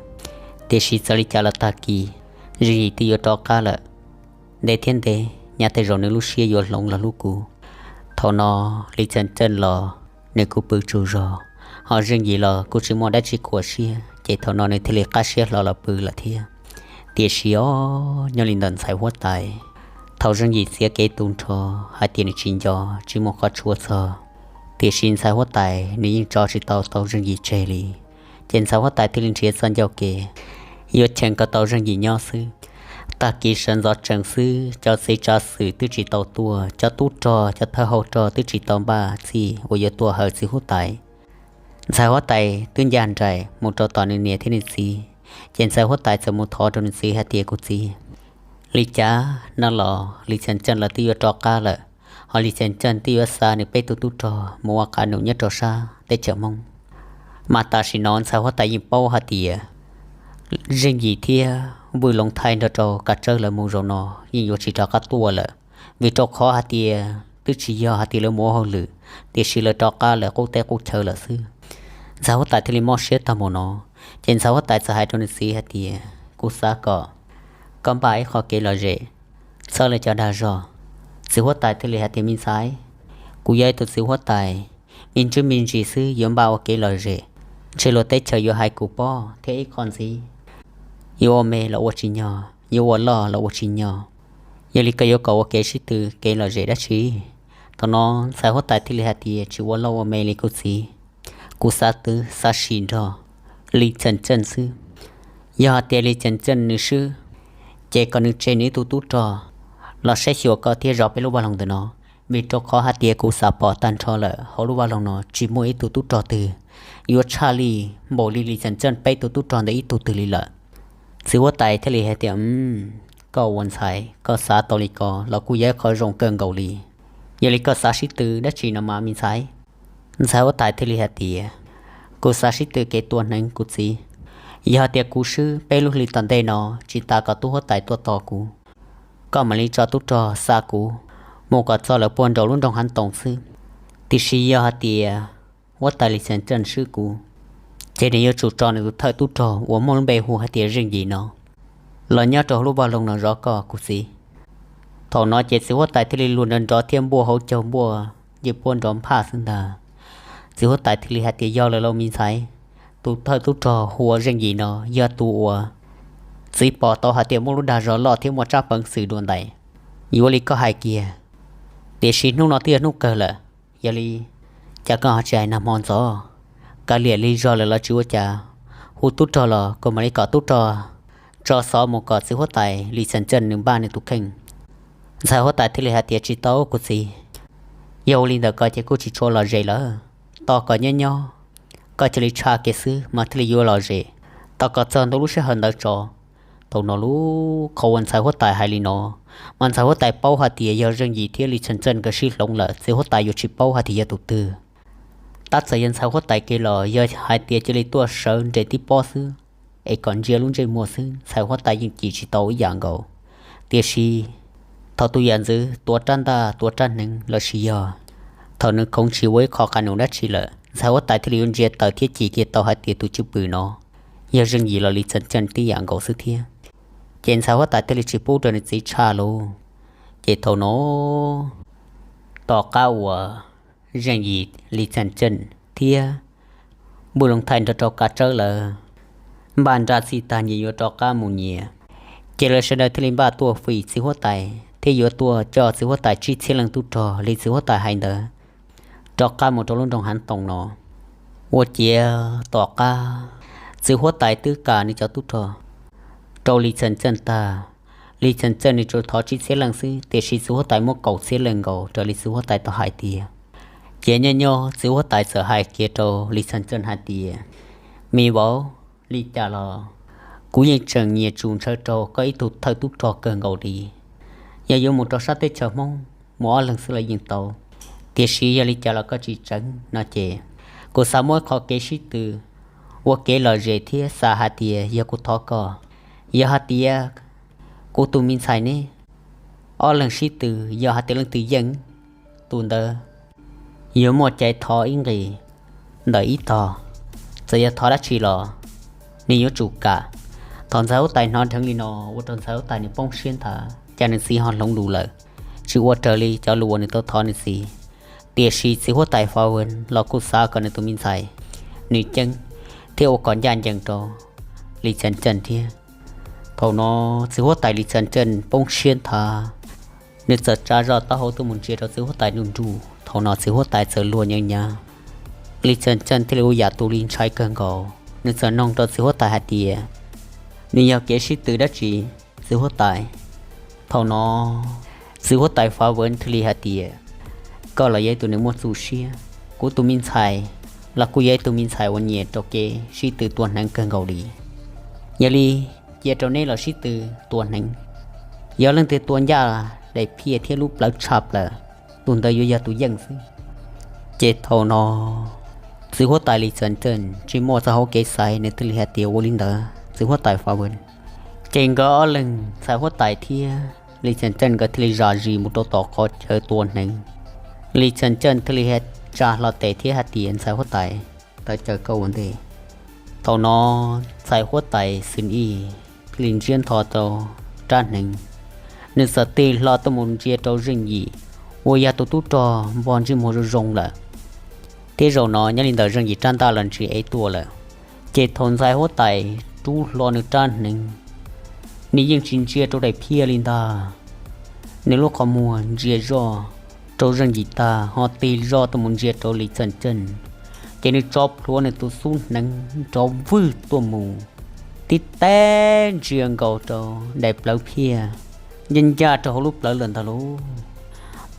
Tiam sis txawm li cas los tag kis Zeej Yim twb yuav rov qab lawm, ntev thiab ntev nyaj tej zaum nws lub siab yuav hloov los hlub kuv. Thaum no Lis Txhiaj Ncaj los nws kuj pw tsaug zog, ho Zeej Yim los kuj tsis muaj dab tsi khuam siab, ces thaum no nws thiaj li qab siab hlo los pw lawm thiab. Tiam sis os, nyob li ntawm ntxhais huab tais, thaum Zeej Yim txiav kev tu nrho hais tias nws tsis nco, tsis muaj qhov tshuav txog, tiam sis ntxhais huab tais nws yeej tso tsis tau tau Zeej Yim tseg li. Ces ntxhais huab tais thiaj li nrhiav txoj ncauj kev yuav cheem kom tau Zeej Yim nyob xwb. Tag kis sawv ntxov tsees xwb, cov txiv tsav xwm twb tsis tau tuaj, cov tub rog cov thawj hau rog twb tsis tau npaj txhij uas yuav tuaj hawm txiv huab tais. Ntxhais huab tais twb ncaj nraim mus rau tom nws niam thiab nws txiv, ces ntxhais huab tais txawm mus thov rau nws txiv hais tias, Kuv txiv, li cas no los Lis Xas Tseej lawv twb yuav rov qab lawm, ho Lis Xas Tseej twb yuav xa nws peb tug tub rog mus ua qab num nyob rau sab teb chaws Hmoob. Mas tam sim no ntxhais huab tais yeej paub hais tias Zeej Yim thiab Vwj Loov Thaij nrog rau Kav Tsawb lawv mus zaum no yeej yuav tsis rov qab tuaj lawm, vim rau qhov hais tias twb tsis yog hais tias lawv mus ua hauj lwm, tiam sis lawv rov qab lawv qub teb qub chaw lawm xwb. Ntxhais huab tais thiaj li mob siab tag mus no, ces ntxhais huab tais txawm hais rau nws txiv hais tias, Kuv xav kom koj npaj ib qho kev lom zem txhawb lawv cov dag zog. Txiv huab tais thiaj li hais tias, Me ntxhais, kuv yog ib tug txiv huab tais, me ntsis me ntsis xwb yuav npaj ua kev lom zem, ntshe luag teb chaws yuav hais kuv pob thiab ib qho ntxiv, yuav ua me los ua tsis nyog, yuav ua loj los ua tsis nyog. Yog li koj yuav kom ua kev sib tw kev lom zem dab tsi? Thaum no ntxhais huab tais thiaj li hais tias, Tsis ua loj ua me li kuv txiv, kuv xav twv xav sim nrog Lis Xas Tseej xwb. Yog hais tias Lis Xas Tseej nws swb, ces kom nws tseg nws ib tug tub rog los saib xyuas koj thiab zov peb lub vaj loog ntawm no, vim rau qhov hais tias kuv xav pom tag nrho lawm hauv lub vaj loog no tsis muaj ib tug tub rog twg yuav tshaj li npaum li Lis Xas Tseej peb tug tub rog ntawd ib tug twg li lawm. Txiv huab tais thiaj li hais tias, Koj ua ntxhais koj xav tau li ko los kuj yog ib qho zoo kawg nkaus li. Yog li koj xav sib tw dab tsi no mas me ntxhais? Ntxhais huab tais thiaj li hais tias, Kuv xav sib tw kev tua hneev kuv txiv. Yog hais tias kuv swb peb lub hli tom ntej no, tsis tas kom tub huab tais tuaj tos kuv, koj mam li tso tub rog xa kuv mus kom txog lawv puag nraum lub nroog Hav Toom xwb. Tiam sis yog hais tias huab tais Lis Xas Tseej swb kuv, ces nws yuav tsum tso nws tus thawj tub rog uas muaj lub npe hu hais tias Zeej Yim no los nyob rau hauv lub vaj loog no zov koj kuv txiv. Thaum no ces txiv huab tais thiaj li luag nrov nrov thiab npuaj hauv caug npuaj ywj puab nrov nphaj xwb ntag. Txiv huab tais thiaj li hais tias, Yog lawm lauj me ntxhais, tus thawj tub rog hu ua Zeej Yim no yog tus uas txiv pom tau hais tias muaj lub dag zog loj thiab muaj tsab peev xwm dua ntais. Yuav li koj hais kiag, tiam sis hnub no twb yog hnub kawg lawm, yog li cas koj ho tsis hais nag hmo ntxov? Kav liam li zog lawm los tsis ua cas, hu tub rog los kuv mam li kom tub rog tso xov mus kom txiv huab tais Lis Xas Tseej nws npaj nws tus kheej. Ntxhais huab tais thiaj li hais tias, Tsis tau kuv txiv, yog ua li ntawd ko ces kuj tsis tshua lom zem lawm. Tos kom nyob nyob, koj cia li tshaj kiag xwb mas thiaj li yuav lom zem. Tos kom txog ntua lub sij hawm ntawd tso. Thaum no lub qhov uas ntxhais huab tais hais li no, mas ntxhais huab tais paub hais tias yog Zeej Yim thiab Lis Xas Tseej nkawd sib hloov lawm, txiv huab tais yuav tsis paub hais tias yog tus twg. Tab txawm yog ntxhais huab tais kev los yog hais tias cia li tuaj sawv nres tib pob xwb es kom ntsia lub ntsej muag xwb, ntxhais huab tais yeej cim tsis tau ib yam nkaus. Tiam sis thaum tus yam ntxwv tuav rab ntaj tuav rab hneev lossis yog thaum nws khoov tsis ua ib qho qas num dab tsi lawm, ntxhais huab tais thiaj li yuav ntsia tawm thiab cim kiag tau hais tias tus cwj pwm no yog Zeej Yim los Lis Xas Tseej tib yam nkaus xwb thiab. Ces ntxhais huab tais thiaj li tsis pub rau nws txiv tshaj lauj. Ces thaum no, tom qab uas Zeej Yim, Lis Xas Tseej thiab Npuj Looj Thaij nrog rau Kav Tsawb lawv npaj nra txhij tag nyias yuav rov qab mus nyias, ces lawv sawv daws thiaj li npaj tuaj fim txiv huab tais thiab yuav tuaj coj txiv huab tais tsib txhiab leej tub rog li txiv huab tais hais ntawd rov qab mus rau lub nroog Hav Toom no. Ua ciav tom qab txiv huab tais twb kam nws cov tub rog rau Lis Xas Tseej tag, Lis Xas Tseej nws tsuas thov tsib txhiab leej xwb, tiam sis txiv huab tais muab kaum txhiab leej nkaus raws li txiv huab tais tau hais tias. Ces nyob nyob txiv huab tais txawm hais kiag rau Lis Xas Tseej hais tias, Me vauv, li cas los kuv yeej tseem nyiam tshua ntshaw rau koj ib tug thawj tub rog kawg nkaus li. Yog yuav mus rau sab teb chaws Hmoob mus ob leeg xwb los yeej tau, tiam sis yog li cas los koj tsis tseev no ces kuv xav muab ib qho kev sib tw ua kev lom zem thiab xav hais tias yog kuv thov koj, yog hais tias kuv tus me ntxhais neb ob leeg sib tw, yog hais tias leej twg yeej, tus ntawd yuav muaj cai thov ib nqis ntawm ib tog. Txawm yog thov dab tsi los nws yuav tsum kam. Thaum ntxhais huab tais hnov dheev li no ua rau ntxhais huab tais nws poob siab nthav, cas nws txiv ho hloov lus lawm, tsis ua raws li cov lus uas nws tau thov nws txiv. Tiam sis txiv huab tais Fa Wen los kuj xav kom nws tus me ntxhais nws ceeb thiab ua kom ncaj ncees rau Lis Xas Tseej thiab. Thaum no txiv huab tais Lis Xas Ntseej poob siab nthav, nws txawm tsa zog taub hau tuaj mus ntsia rau txiv huab tais nruj nruj. Thaum no txiv huab tais txawm luag nyav nyav. Lis Xas Ntseej thiaj li ua yam tus li ntshai kawg nkaus, nws txawm noog rau txiv huab tais hais tias, nws yog kev sib tw dab tsi, txiv huab tais? Thaum no txiv huab tais Fav Vwv thiaj li hais tias, koj los yog ib tug neeg muaj txuj siab, kuv tus me ntxhais los kuj yog ib tug me ntxhais uas nyiam rau kev sib tw tua hneev kawg nkaus li. Yog li cia rau neb los sib tw tua hneev, yog leej twg tua ncaj daim phiaj thiab lub plawv tshaj plaws, tus ntawd yuav yog tus yeej xwb. Ces thaum no txiv huab tais Lis Xas Ntseej tsis muaj txoj hauv kev xaiv, nws thiaj li hais tias, ua li ntawd txiv huab tais Fav Vwv. Ces nkawd ob leeg ntxhais huab tais thiab Lis Xas Ntseej nkawd thiaj li zam zis mus rau tom qhov chaw tua hneev. Lis Xas Ntseej thiaj li tsa hlo tes thiab hais tias, ntxhais huab tais, tawm caw koj ua ntej. Thaum no ntxhais huab tais Xwm Ij thiaj li ntsiab ntho rau rab hneev, nws txawm tig hlo tuaj mus ntsia rau Zeej Yim uas yog tus tub rog npog ntsej muag zoo zoo lawm. Thiab zaum no nyob li ntawm Zeej Yim rab ntaj los ntsia ev tuaj lawm. Ces thaum ntxhais huab tais rub hlo nws rab hneev, nws yeej tsis ntsia rau daim phiaj li ntag. Nws lub qhov muag ntsia zoj rau Zeej Yim tag ho tig zoj tuaj mus ntsia rau Lis Xas Ntseej, ces nws tso plhuav nws tus xub hneev nrov vwg tuaj mus, tib teb ntsia nkaus rau daim plawv phiaj, ncaj ncaj rau hauv lub plawv lawm ntag lauj.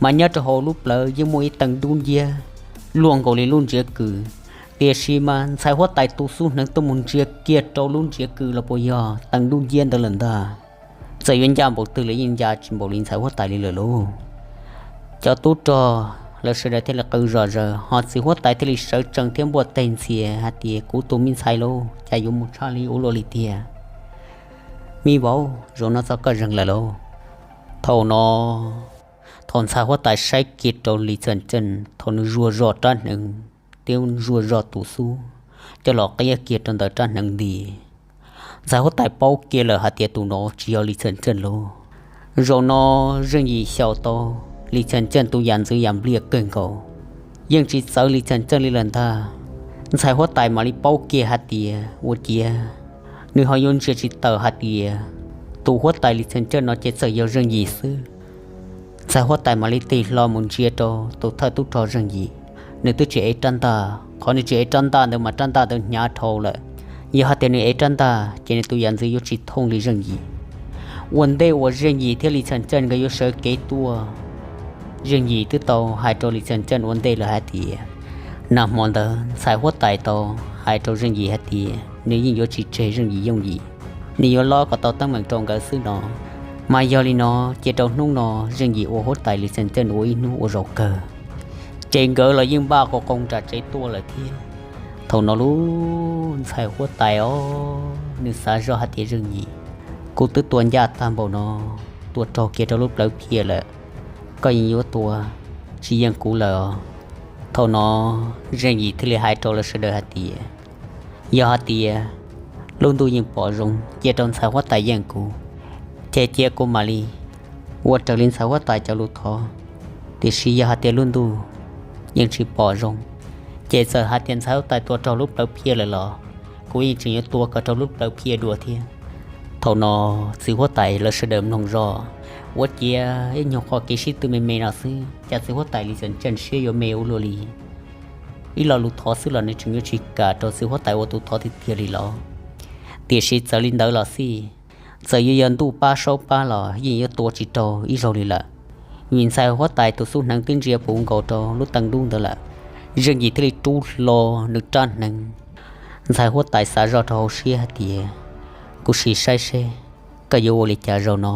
Mas nyob rau hauv lub plawv yeej muaj ib teev dub nciab luaj nkaus li lub ntsiav kws, tiam sis mas ntxhais huab tais tus xub hneev tuaj mus ntsia kiag rau lub ntsiav kws los puas yog teev dub nciab ntawd lawm ntag. Txawm yuav ncaj npaum twg los yeej ncaj tsis npaum li ntxhais huab tais li lawm lauj. Cov tub rog lawv sawv daws thiaj li qw zom zaws, ho txiv huab tais thiaj li sawv tsees thiab npuaj teg ntxias hais tias, kuv tus me ntxhais lauj, cas yuav mus tshaj li ua luaj li tiag. Me vauv, zaum no txog koj zeeg lawm lauj. Thaum no, thaum ntxhais huab tais saib kiag rau Lis Xas Ntseej, thaum nws zuag zog rab hneev thiab zuag zog tus xub coj los qiab kiag rau ntawm rab hneev nti, ntxhais huab tais paub kiag lawm hais tias tus no tsis yog Lis Xas Ntseej lauj. Zaum no Zeej Yim xyaum tau Lis Xas Ntseej tus yam ntxwv yam npliaj kawg nkaus, yeej tsis txawv Lis Xas Ntseej li lawm ntag. Ntxhais huab tais mam li paub kiag hais tias ua ciav nws ho yuav ntsia tsis tawm hais tias tus huab tais Lis Xas Ntseej no ces txawm yog Zeej Yim xwb. Ntxhais huab tais mam li tig hlo mus ntsia rau tus thawj tub rog Zeej Yim, nws twb tsis ev rab ntaj. Qhov nws tsis ev rab ntaj ntawd mas rab ntaj ntawd hnyav dhau lawm. Yog hais tias nws ev rab ntaj ces nws tus yam ntxwv yuav tsis thooj li Zeej Yim. Ua ntej uas Zeej Yim thiab Lis Xas Ntseej nkawd yuav sawv kev tuaj, Zeej Yim twb tau hais rau Lis Xas Ntseej ua ntej lawm hais tias, nag hmo ntawd ntxhais huab tais tau hais rau Zeej Yim hais tias nws yeej yuav tsis tseg Zeej Yim yooj yim, nws yuav lob kom tau teeb meem rau nkawd xwb no. Mas yog li no, cia rau hnub no Zeej Yim ua huab tais Lis Xas Ntseej ua ib hnub ua zaum kawg. Ces nkawd los yeej npaj qoo qoo nram tsev tuaj lawm thiab. Thaum no lub ntxhais huab tais os, nws xav zoj hais tias, Zeej Yim, kuv twb tua ncaj tag npaum no, tua raug kiag rau lub plawv phiaj lawm, koj yeej yuav tua tsis yeej kuv lawm os. Thaum no Zeej Yim thiaj li hais rau lawv sawv daws hais tias, yog hais tias lub ntuj yeej pom zoo, cia rau ntxhais huab tais yeej kuv, ces cia kuv mam li ua raws li ntxhais huab tais cov lus thov. Tiam sis yog hais tias lub ntuj yeej tsis pom zoo, ces txawm hais tias ntxhais huab tais tua raug lub plawv phiaj lawm los kuv yeej tseem yuav tua kom raug lub plawv phiaj dua thiab. Thaum no txiv huab tais lawv sawv daws mloog zoj, ua ciav ib nyuag qho kev sib tw me me no xwb, cas txiv huab tais Lis Xas Ntseej siab yuav me ua luaj li. Ib lo lus thov xwb los nws tseem yuav tsis kam rau txiv huab tais ua tus thov tiag tiag li los. Tiam sis txawm li ntawd los xij, txawm yuav yog ntuj pab saub pab los yeej yuav tua tsis raug ib zaug li lawm, vim ntxhais huab tais tus xub hneev twb ntsia puv nkaus rau lub teev dub ntawd lawm. Zeej Yim thiaj li rub hlo nws rab hneev. Ntxhais huab tais xav zoj rau hauv siab hais tias, kuv sim saib seb koj yuav ua li cas zaum no.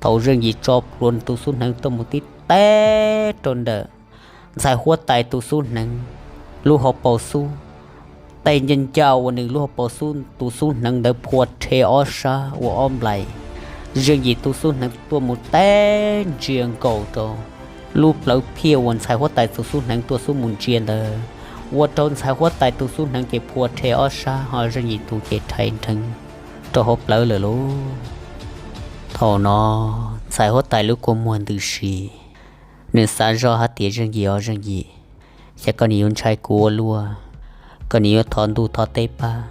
Thaum Zeej Yim tso plhuav nws tus xub hneev tuaj mus tib teb rau ntawm ntxhais huab tais tus xub hneev lub hauv paus xub, tej ncaj ncaj uas nws lub hauv paus xub tus xub hneev ntawd phua rhe ob sab ua ob nplais. Zeej Yim tus xub hneev tuaj mus teb ntsia nkaus rau lub plawv phiaj uas ntxhais huab tais tus xub hneev tuaj xub mus ntsia ntawd, ua rau ntxhais huab tais tus xub hneev ces phua rhe ob sab ho Zeej Yim tus ces rhais nrheev rau hauv plawv lawm lauj. Thaum no ntxhais huab tais lub kua muag ntws si, nws xav zoj hais tias, Zeej Yim os Zeej Yim, xyov koj nim yuav ntshai kuv ua luaj, koj nim yuav thov ntuj thov teb pab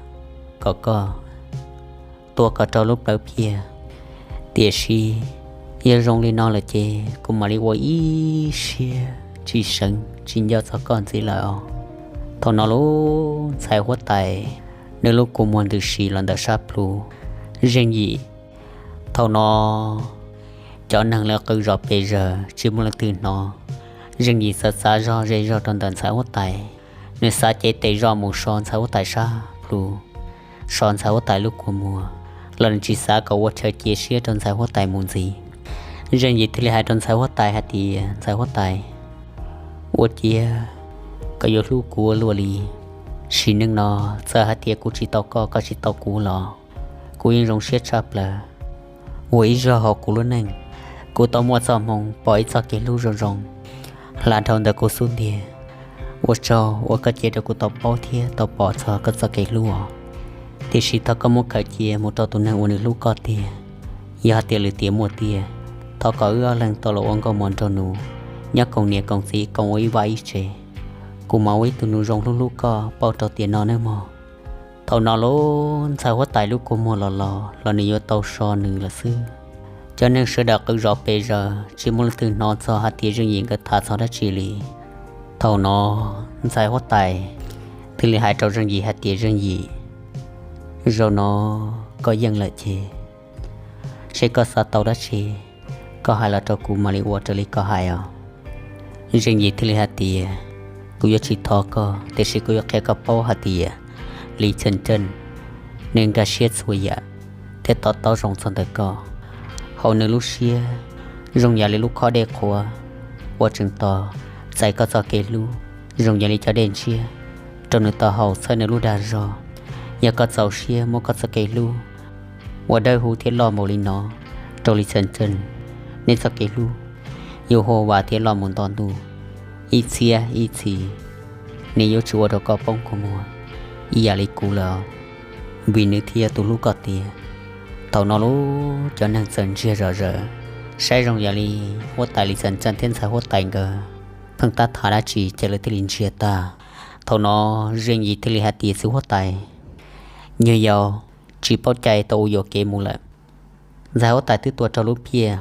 kom koj tua kom raug lub plawv phiaj. Tiam sis yog zoo li no lawm ces kuv mam li ua ib siab tsis seev tsis nco txog koj ntxiv lawm os. Thaum no lub ntxhais huab tais, nws lub kua muag ntws si los ntawm sab plhu Zeej Yim. Thaum no cov neeg lawv qw zom pes zaws tsis muaj leej twg hnov. Zeej Yim txawm txav zog ze zog rau ntawm ntxhais huab tais, nws xav cev tes zog mus so ntxhais huab tais sab plhu, so ntxhais huab tais lub kua muag, los nws tsis xav kom ua chaw cia siab rau ntxhais huab tais mus ntxiv. Zeej Yim thiaj li hais rau ntxhais huab tais hais tias, ntxhais huab tais, ua ciav koj yuav hlub kuv ua luaj li. Sim neej no txawm hais tias kuv tsis tau koj, koj tsis tau kuv los kuv yeej zoo siab tshaj plaws. Ua ib zaug hauv kuv lub neej, kuv tau muaj txoj hmoo pom ib txoj kev hlub zoo zoo hla dhau ntawm kuv xub ntiag. Ua tsaug uas koj cia rau kuv tau paub thiab tau pom txog koj txoj kev hlub os. Tiam sis thov koj muab khaws cia mus rau tus neeg uas nws hlub koj tiag. Yog hais tias lwm tiam muaj tiag, thov kom wb ob leeg tau los ua nkauj muam nraug nus, nyob koom niam koom txiv koom ua ib vaj ib tsev. Kuv mam ua ib tug nus zoo hlub hlub koj pauj rau tiam no nawb mog. Thaum no lub ntxhais huab tais lub kua muag los los los nws yuav tau so nws lawm xwb. Cov neeg sawv daws qw zom pes zaws tsis muaj leej twg hnov txog hais tias Zeej Yim nkawd tham txog dab tsi li. Thaum no ntxhais huab tais thiaj li hais rau Zeej Yim hais tias, Zeej Yim, zaum no koj yeej lawm ces seb koj xav tau dab tsi, koj hais los rau kuv mam li ua raws li koj hais os. Zeej Yim thiaj li hais tias, kuv yuav tsis thov koj, tiam sis kuv yuav qhia koj paub hais tias Lis Txheem Ceej nws nkag siab txhua yam thiab to taub zoo txog ntawm koj. Hauv nws lub siab zoo yam li lub khob dej qhuav uas tseem tos txais koj txoj kev hlub, zoo yam li cov dej ntshiab rau nws tau haus txhawb nws lub dag zog. Yog koj txaus siab muab koj txoj kev hlub uas dawb huv thiab loj npaum li no rau Lis Txheem Ceej, nej txoj kev hlub yuav huam vam thiab loj mus nto ntuj. Ib txhiab ib txhis nws yuav tsis ua rau koj poob kua muag ib yam li kuv lawm, vim nws thiaj yog tus hlub koj tiag. Thaum no lub cov neeg txawm ntsiag zom zaws, saib zoo yam li huab tais Lis Txheem Ceej thiab ntxhais huab tais nkawd pheej tab tham dab tsi ces lawv thiaj li ntsiag tag. Thaum no Zeej Yim thiaj li hais tias, txiv huab tais, nyuag yaus tsis paub cai tau ua yuam kev mus lawm. Ntxhais huab tais twb tua raug lub phiaj,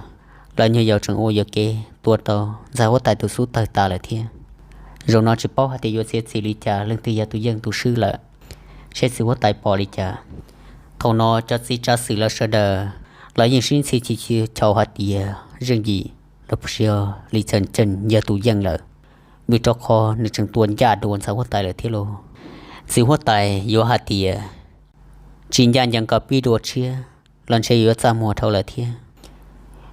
los nyuag yaus tseem ua yuam kev tua rau ntxhais huab tais tus xub tawg tas lawm thiab. Zaum no tsis paub hais tias yuav txiav txim li cas, leej twg yog tus yeej tus swb lawm, seb txiv huab tais pom li cas. Thaum no cov txiv tsav xwm lawv sawv daws los yeej sib ntxhi chis chis chaus hais tias Zeej Yim los puas yog Lis Txheem Ceej yog tus yeej lawm, vim rau qhov nws tseem tua ncaj dua ntxhais huab tais lawm thiab lauj. Txiv huab tais yuav hais tias tsis ncaj ncees kom pib dua tshiab los ntshe yuav txaj muag dhau lawm thiab.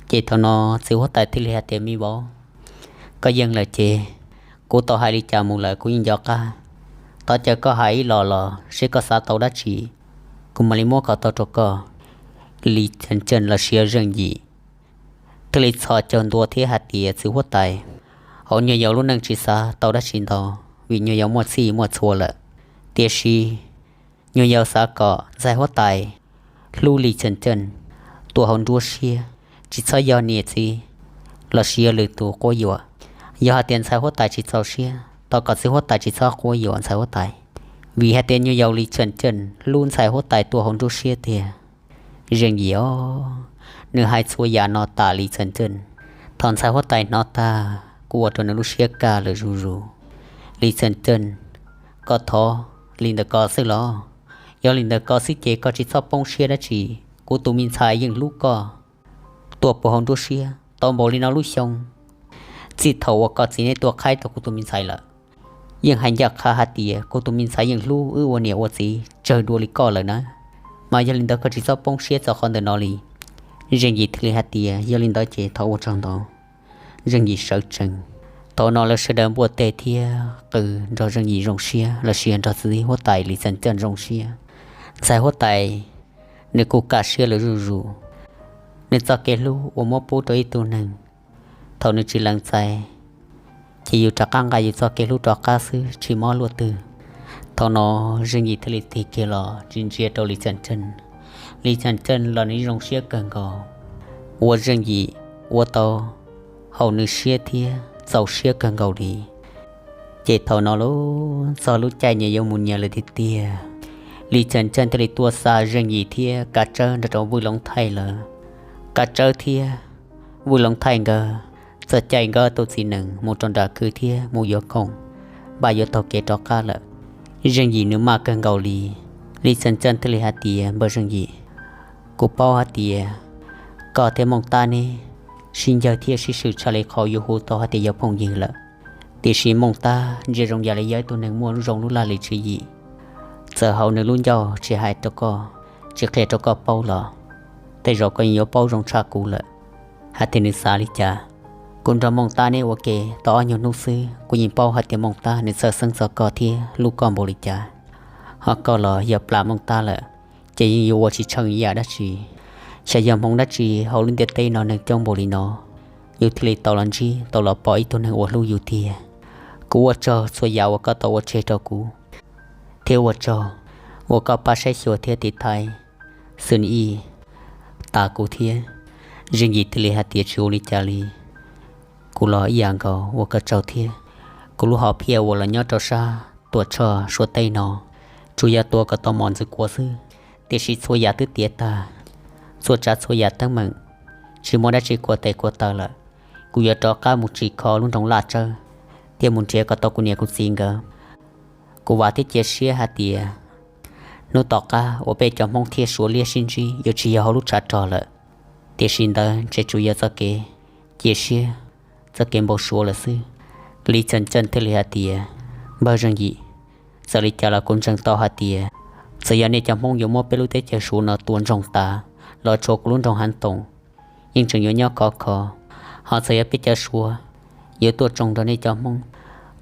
Ces thaum no txiv huab tais thiaj li hais tias, me vauv, koj yeej lawm ces kuv tau hais li cas mus lawm kuv yeej nco qab. Thov caw koj hais ib los los seb koj xav tau dab tsi, kuv mam li muab kom tau rau koj. Lis Txheem Ceej los sis Zeej Yim thiaj li txhos caug ntua thiab hais tias, txiv huab tais, hauv nyuag yaus lub neej tsis xav tau dab tsi ntau, vim nyuag yaus muaj txhij muaj txhua lawm. Tiam sis nyuag yaus xav kom ntxhais huab tais hlub Lis Txheem Ceej tuaj hauv nruab siab, tsis txhob yog niam txiv los sis yog lwm tus quab yuam. Yog hais tias ntxhais huab tais tsis txaus siab, thov kom txiv huab tais tsis txhob quab yuam ntxhais huab tais, vim hais tias nyuag yaus Lis Txheem Ceej hlub ntxhais huab tais tuaj hauv nruab siab tiag. Zeej Yim os, nws hais txhua yam no tas Lis Txheem Ceej, thaum ntxhais huab tais hnov tag kuj ua rau nws lub siab kaj lawm zuj zus. Lis Txheem Ceej, koj thov li ntawm ko xwb los? Yog li ntawm ko xwb ces koj tsis txhob poob siab dab tsi. Kuv tus me ntxhais yeej hlub koj tuaj puag hauv nruab siab tau npaum li no lub xyoo, txij thaum uas koj txiv neb tuaj qhaib tau kuv tus me ntxhais lawm. Yeej hais ncaj qha hais tias kuv tus me ntxhais yeej hlub wb ua niam ua txiv tsawg dua li koj lawm na. Mas yog li ntawd koj tsis txhob poob siab txog qhov ntawm no li. Zeej Yim thiaj li hais tias, yog li ntawd ces thov ua tsaug ntau. Zeej Yim sawv tsees. Thaum no lawv sawv daws npuaj teg thiab qw nrog Zeej Yim zoo siab los sis nrog txiv huab tais Lis Txheem Ceej zoo siab. Ntxhais huab tais nws kuj kaj siab lawm zuj zus. Nws txoj kev hlub uas muab pub rau ib tug neeg, thaum nws tsis lees txais ces yus rov qab nqa yus txoj kev hlub rov qab xwb tsis mob luaj twg. Thaum no Zeej Yim thiaj li tig kiag los tsis ntsia rau Lis Txheem Ceej. Lis Txheem Ceej los nws zoo siab kawg nkaus, ua Zeej Yim ua tau haum nws siab thiab txaus siab kawg nkaus li. Ces thaum no lub txog lub caij nyias yuav mus nyias lawm tiag tiag. Lis Xeem Ceej thiaj li tuaj xa Zeej Yim thiab Kav Tsawb nrog rau Vwj Loov Thaij lawm. Kav Tsawb thiab Vwj Loov Thaij nkawd txawm cais nkawd tus txiv nees mus rau nram kwj thiab mus yuav khoom, npaj yuav taug kev rov qab lawm. Zeej Yim nws maj kawg nkaus li. Lis Xeem Ceej thiaj li hais tias, Npawg Zeej Yim, kuv paub hais tias koj thiab Mooj Tab neb sib ncawg thiab sib swm tshaj li qhov yuav hu tau hais tias yog phooj ywg lawm. Tiam sis Mooj Tab ntsia zoo yam li yog ib tug neeg muaj zoo lub laj lim tswv yim, txawm hauv nws lub ncauj tsis hais rau koj, tsis qhia rau koj paub los tej zaum koj yeej yuav paub zoo tshaj kuv lawm hais tias nws xav li cas. Kuv nrog Mooj Tab neb ua ke tau ob nyuag hnub xwb, kuv yeej paub hais tias Mooj Tab nws txhawj xeeb txog koj thiab hlub koj npaum li cas. Ho koj los yog plam Mooj Tab lawm, ces yeej yuav ua tsis tsheej ib yam dab tsi. Xyov yog hmoov dab tsi hauv lub ntiaj teb no neeg coob npaum li no, yus thiaj li tau los ntsib tau los pom ib tug neeg uas hlub yus tiag. Kuv ua tsaug txhua yam uas koj tau ua tseg rau kuv, thiab ua tsaug uas koj pab saib xyuas thiab tiv thaiv Xwm Ij tas kuv thiab. Zeej Yim thiaj li hais tias, Tsis ua li cas li, kuv los ib yam nkaus, ua koj tsaug thiab. Kuv lub hom phiaj uas los nyob rau sab Tuam Tshoj Suav teb no tsuas yog tua kom tau mos ntxwv kuav xwb, tiam sis txhua yam twb tiav tag, txhua tsav txhua yam teeb meem tsis muaj dab tsi kuav tes kuav taw lawm. Kuv yuav rov qab mus tsim kho lub nroog Laj Tsawb thiab mus nrhiav kom tau kuv niam kuv txiv nkawd. Kuv vam thiab cia siab hais tias hnub tom qab uas peb cov Hmoob thiab Suav liab sib ntsib yuav tsis yog hauv lub tshav rog lawm, tiam sis ntawd ntshe tsuas yog txoj kev cia siab, txoj kev npau suav lawm xwb. Lis Xeem Ceej thiaj li hais tias, Npawg Zeej Yim, txawm li cas los kuv ntseeg tau hais tias txawm yog nej cov Hmoob yuav muab peb lub teb chaws Suav no tua ntsoog tas los tshuav kuv lub nroog Hav Toom, yeej tseem yuav nyob khov kho. Ho txawm yog peb cov Suav yuav tuaj tsoo nrog nej cov Hmoob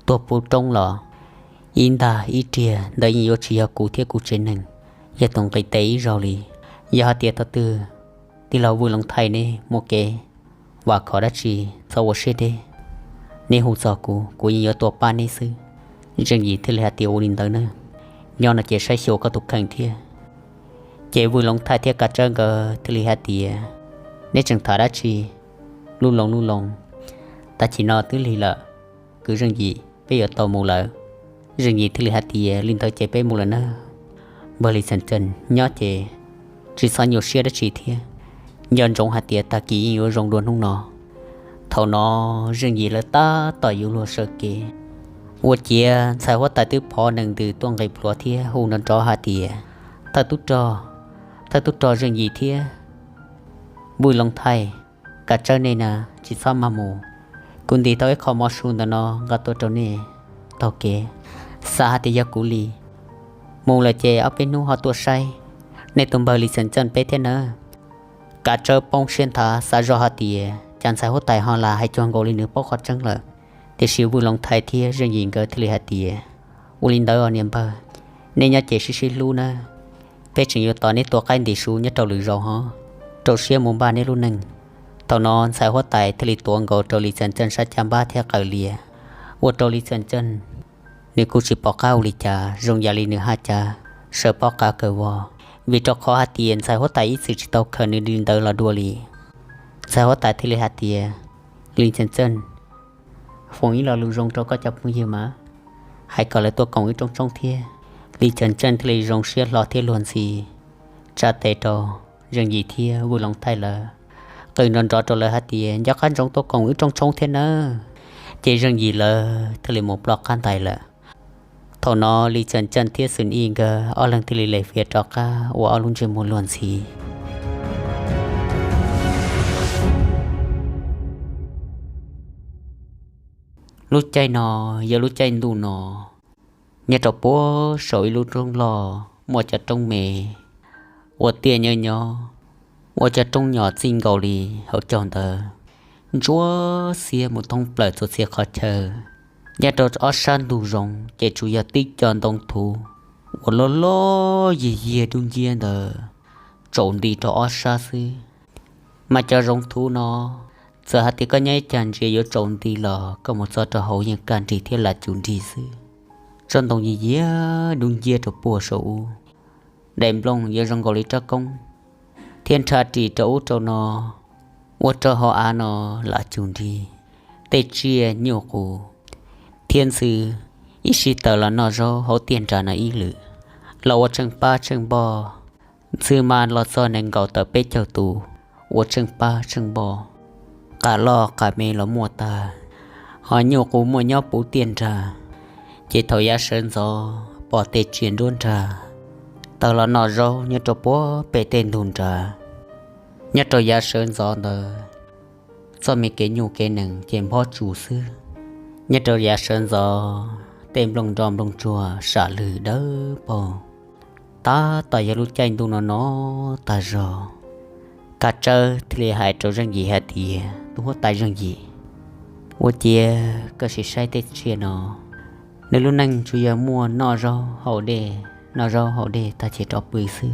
tuag puv roob los ib ntag ib riag ntawd yeej yuav tsis yog kuv thiab kuv tsev neeg yog tus nqis tes ib zaug li. Yog hais tias thaum twg tij laug Vwj Loov Thaij neb muaj kev vam khom dab tsi, txhob ua siab deb, neb hu txog kuv, kuv yeej yuav tuaj pab neb xwb. Zeej Yim thiaj li hais tias, Ua li ntawd na, nyob no ces saib xyuas koj tus kheej thiab. Ces Vwj Loov Thaij thiab Kav Tsawb nkawd thiaj li hais tias, Neb tseem tham dab tsi lub loo lub loo? Tag kis no twb lig lawm, kwv Zeej Yim, peb yuav tau mus lawm. Zeej Yim thiaj li hais tias, Li ntawd ces peb mus lawm nawb. Npawg Lis Xeem Ceej, nyob ces tsis txhob nyuaj siab dab tsi thiab, nco ntsoov hais tias tag kis yeej yuav zoo dua hnub no. Thaum no Zeej Yim lawv tab tom yuav luag sawv kev, ua ciav ntxhais huab tais twb phov nees ntws tuaj nqis plhuav thiab hu nrov nrov hais tias, Thawj tub rog, thawj tub rog Zeej Yim thiab Vwj Loov Thaij, Kav Tsawb nej na, tsis txhob maj mus. Kuv ntim tau ib qho mov su ntawm no nqa tuaj rau nej taug kev. Xav hais tias yog kuv li, mus lawm ces ob peb hnub ho tuaj saib nej tus npawg Lis Xeem Ceej peb thiab nawb. Kav Tsawb poob siab nthav xav zoj hais tias cas ntxhais huab tais ho lam hais cuag nkaus li nws paub qhov tseeb lawm. Tiam sis Vwj Loov Thaij thiab Zeej Yim nkawd thiaj li hais tias, Ua li ntawd os niam npawg, nej nyob ces sib sib hlub nawb. Peb tseem yuav tos neb tua qaib ntim su nyob rau lwm zaus ho rau siab mus npaj neb lub neej. Thaum no ntxhais huab tais thiaj li tuav nkaus rau Lis Xeem Ceej sab caj npab thiab qaws lias, ua rau Lis Xeem Ceej nws kuj tsis pom qab ua li cas, zoo yam li nws haj cav sawv pob qa kawg vog, vim rau qhov hais tias ntxhais huab tais ib txwm tsis tau khaws nws li ntawd los dua li. Ntxhais huab tais thiaj li hais tias, Lis Xeem Ceej, foom ib lo lus zoo rau koj cov phooj ywg mas, hais kom lawv tuaj koom wb rooj tshoob thiab. Lis Xeem Ceej thiaj li zoo siab hlo thiab luag ntxhi tsa tes rau Zeej Yim thiab Vwj Loov Thaij lawv, qw nrov nrov rau lawv hais tias, Nco qab ntsoov tuaj koom wb rooj tshoob thiab nawb. Ces Zeej Yim lawv thiaj li mus ploj qab ntais lawm. Thaum no Lis Xeem Ceej thiab Xwm Ij nkawd ob leeg thiaj li lem fiav rov qab ua ob lub ntsej muag luag ntxhi. Lub caij no yog lub caij ntuj no, nyob rau puag saum ib lub roob loj muaj cov roob me ua tiaj nyob nyob, ua cov roob nyom txij nkaus li hauv caug ntawd, ntsuab xiab mus thoob plaws txhua txhia qhov chaw. Nyob rau ob sab ntug zoov ces tsuas yog tib co ntoo thuv uas loj loj yiag yiag dub nciab ntawd tsaus nti rau ob sab xwb. Mas cov zoov thuv no, txawm hais tias koj nyob ib cag ntsia yuav tsaus nti los koj mus txog rau hauv yeej kaj nrig thiab lam cum nrig xwb. Tsob ntoo yiag yiag dub nciab rau puag saum ub, daim nplooj yuav zoo nkaus li rab koob, thiab nrhab ris rau ub rau no, ua rau hauv av no lam cum nrig, tej tsiaj nyuj qus thiab ntxhw ib sij tawm los noj zaub hauv tiaj nram no ib lwm. los ua tsheej pab tsheej npog. Ntxhw mas los txog nees nkaum tawm peb caug tus, ua tsheej pab tsheej npog. Qas loj qas me los muaj tag, ho nyuj qus muaj nyob puv tiaj nrag. Ces thaum yav sawv ntxov pom tej tsiaj nruab nrag tawg los noj zaub nyob rau puag pem tej ntug nrag. Nyob rau yav sawv ntxov ntawd, txoj me kev nyuj kev nees ces nphob tsus xwb. Nyob rau yav sawv ntxov, tej nplooj nroj nplooj tsuag sam lwg dawb paug. Tab tom yog lub caij ntuj no no tag zog, Kav Tsawb thiaj li hais rau Zeej Yim hais tias, Tub huab tais Zeej Yim, ua ciav koj sim saib tej tsiaj no, nws lub neej tsuas yog muaj noj zaub haus dej, noj zaub haus dej tag ces rov pw xwb.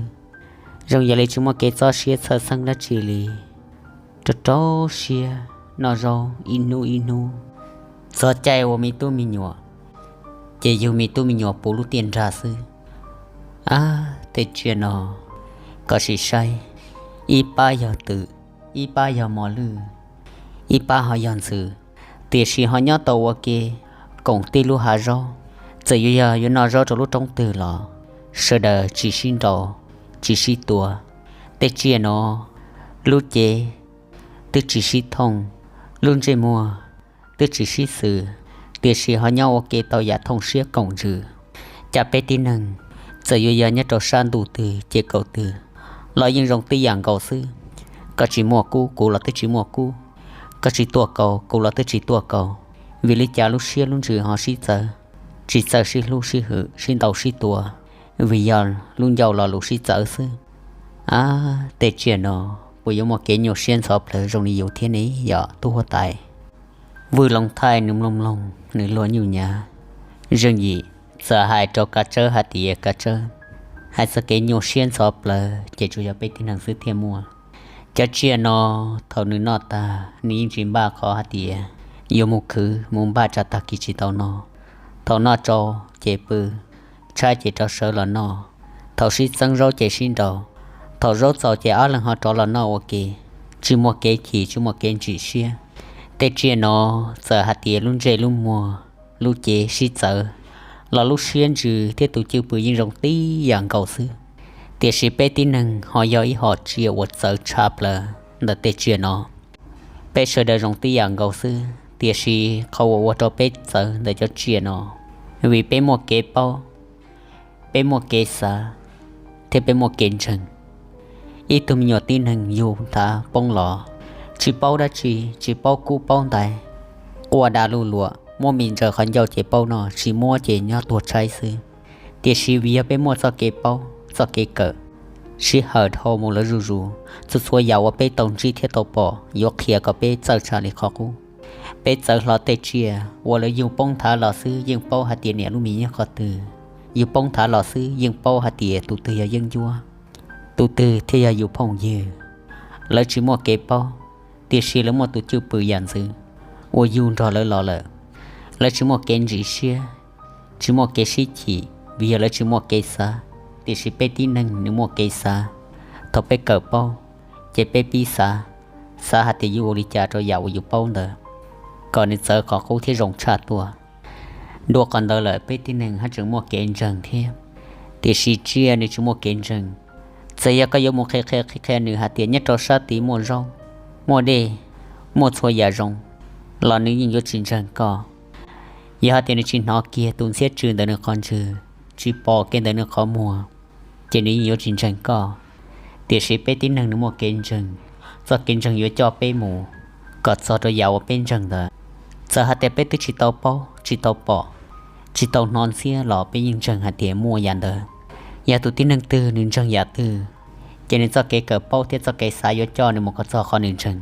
Zoo yam li tsis muaj kev txob siab txhawj xeeb dab tsi li, rau rau siab noj zaub ib hnub ib hnub. Txog caij ua me tub me nyuam, ces yug me tub me nyuam puv lub tiaj nrag xwb. Ab, tej tsiaj no koj sim saib, ib pab yog twm, ib pab yog mos lwj, ib pab ho yog ntxhw, tiam sis ho nyob tau ua ke koom tib lub hav zaub. Txawm yuav yog yuav noj zaub rau lub roob twg los sawv daws tsis sib nraus, tsis sib tua. Tej tsiaj no lub cev twb tsis sib thooj, lub ntsej muag twb tsis sib xws, tiam sis ho nyob ua ke tau yam thooj siab koom ntsws. Cas peb tib neeg txawm yuav yog nyob rau sab ntuj twg ces kaum twg los yeej zoo tib yam nkaus xwb. Koj tsis muaj kub kuv los twb tsis muaj kub, koj tsis tuaj kaus kuv los twb tsis tuaj kaus. Vim li cas lub siab lub ntsws ho sib txawv, tsis txawj sib hlub sib hwm sib ntaus sib tua? Vim yog lub ncauj lo lus sib txawv xwb. Ab, tej tsiaj no puas yuav muaj kev nyuaj siab ntxhov plawv zoo li yus thiab ne yom tub huab tais? Vwj Loos Thaij nws mloog mloog nws luag nyuj nyav. Zeej Yim txawm hais rau Kav Tsawb hais tias, Kav Tsawb, hais txog kev nyuaj siab ntxhov plawv ces tsuas yog peb tib neeg xwb thiaj muaj. Cov tsiaj no thaum nws noj tag nws yeej tsis npaj qhov hais tias yuav mus khwv mus npaj tsa tag kis tsis tau no. Thaum noj tsau ces pw, tshaib ces rov sawv los noj. Thaum sib txeeb zaub ces sib nraus, thaum zaub txaus ces ob leeg ho rov los noj ua ke, tsis muaj kev chim tsis muaj kev ntsim siab. Tej tsiaj no txawm hais tias lub ntsej lub muag, lub cev sib txawv los lub siab ntsws thiab tus cwj pwm yeej zoo tib yam nkaus xwb. Tiam sis peb tib neeg ho yog ib hom tsiaj uas txawv tshaj plaws ntawm tej tsiaj no. Peb sawv daws zoo tib yam nkaus xwb, tiam sis qhov uas ua rau peb txawv ntawm cov tsiaj no, vim peb muaj kev paub, peb muaj kev xav, thiab peb muaj kev ntseeg. Ib tug me nyuam tib neeg yug nthav poob los, tsis paub dab tsi, tsis paub kub paub ntaiv, quaj da luj luam, muab mis ntsaws qhov ncauj ces paub noj, tsis muab ces nyob tuag tshaib xwb. Tiam sis vim yog peb muaj txoj kev paub, txoj kev kawm, sij hawm dhau mus lawv zuj zus, txhua txhua yam uas peb tau ntsib thiab tau pom yuav qhia kom peb txawj tshaj li qhov qub. Peb txawv hlo tej tsiaj uas lawv yug poob nthav los xwb yeej paub hais tias niam lub mis nyob qhov twg, yug poob nthav los xwb yeej paub hais tias tus twg yog yeeb ncuab, tus twg thiaj yog yus phooj ywg. Lawv tsis muaj kev paub, tiam sis lawv muaj tus cwj pwm yam ntxwv uas yug nrog lawv los lawm. Lawv tsis muaj kev ntsim siab, tsis muaj kev sib chim vim yog lawv tsis muaj kev xav, tiam sis peb tib neeg nws muaj kev xav. Thaum peb kawm paub, ces peb pib xav, xav hais tias yuav ua li cas rau yam uas yus paub ntawd kom nws txawv qhov qub thiab zoo tshaj tuaj. Dua qhov ntawd lawm peb tib neeg haj tseem muaj kev ntseeg thiab. Tiam sis tsiaj nws tsis muaj kev ntseeg. Txawm yog koj yuav mus qhia qhia qhia nws hais tias nyob rau sab tid muaj zaub, muaj dej, muaj txhua yam zoo, los nws yeej yuav tsis ntseeg koj. Yog hais tias nws tsis hnov kiag tus ntxhiab tsw ntawm nws qhov ntswg, tsis pom kiag ntawm nws qhov muag, ces nws yeej yuav tsis ntseeg koj. Tiam sis peb tib neeg nws muaj kev ntseeg, txoj kev ntseeg yuav coj peb mus kom txog rau yam uas peb ntseeg ntawd. Txawm hais tias peb twb tsis tau paub, tsis tau pom, tsis tau hnov ntxhiab los peb yeej ntseeg hais tias muaj yam ntawd. Yog tus tib neeg twg nws ntseeg yam twg, ces nws txoj kev kawm paub thiab txoj kev xav yuav coj nws mus kom txog qhov nws ntseeg.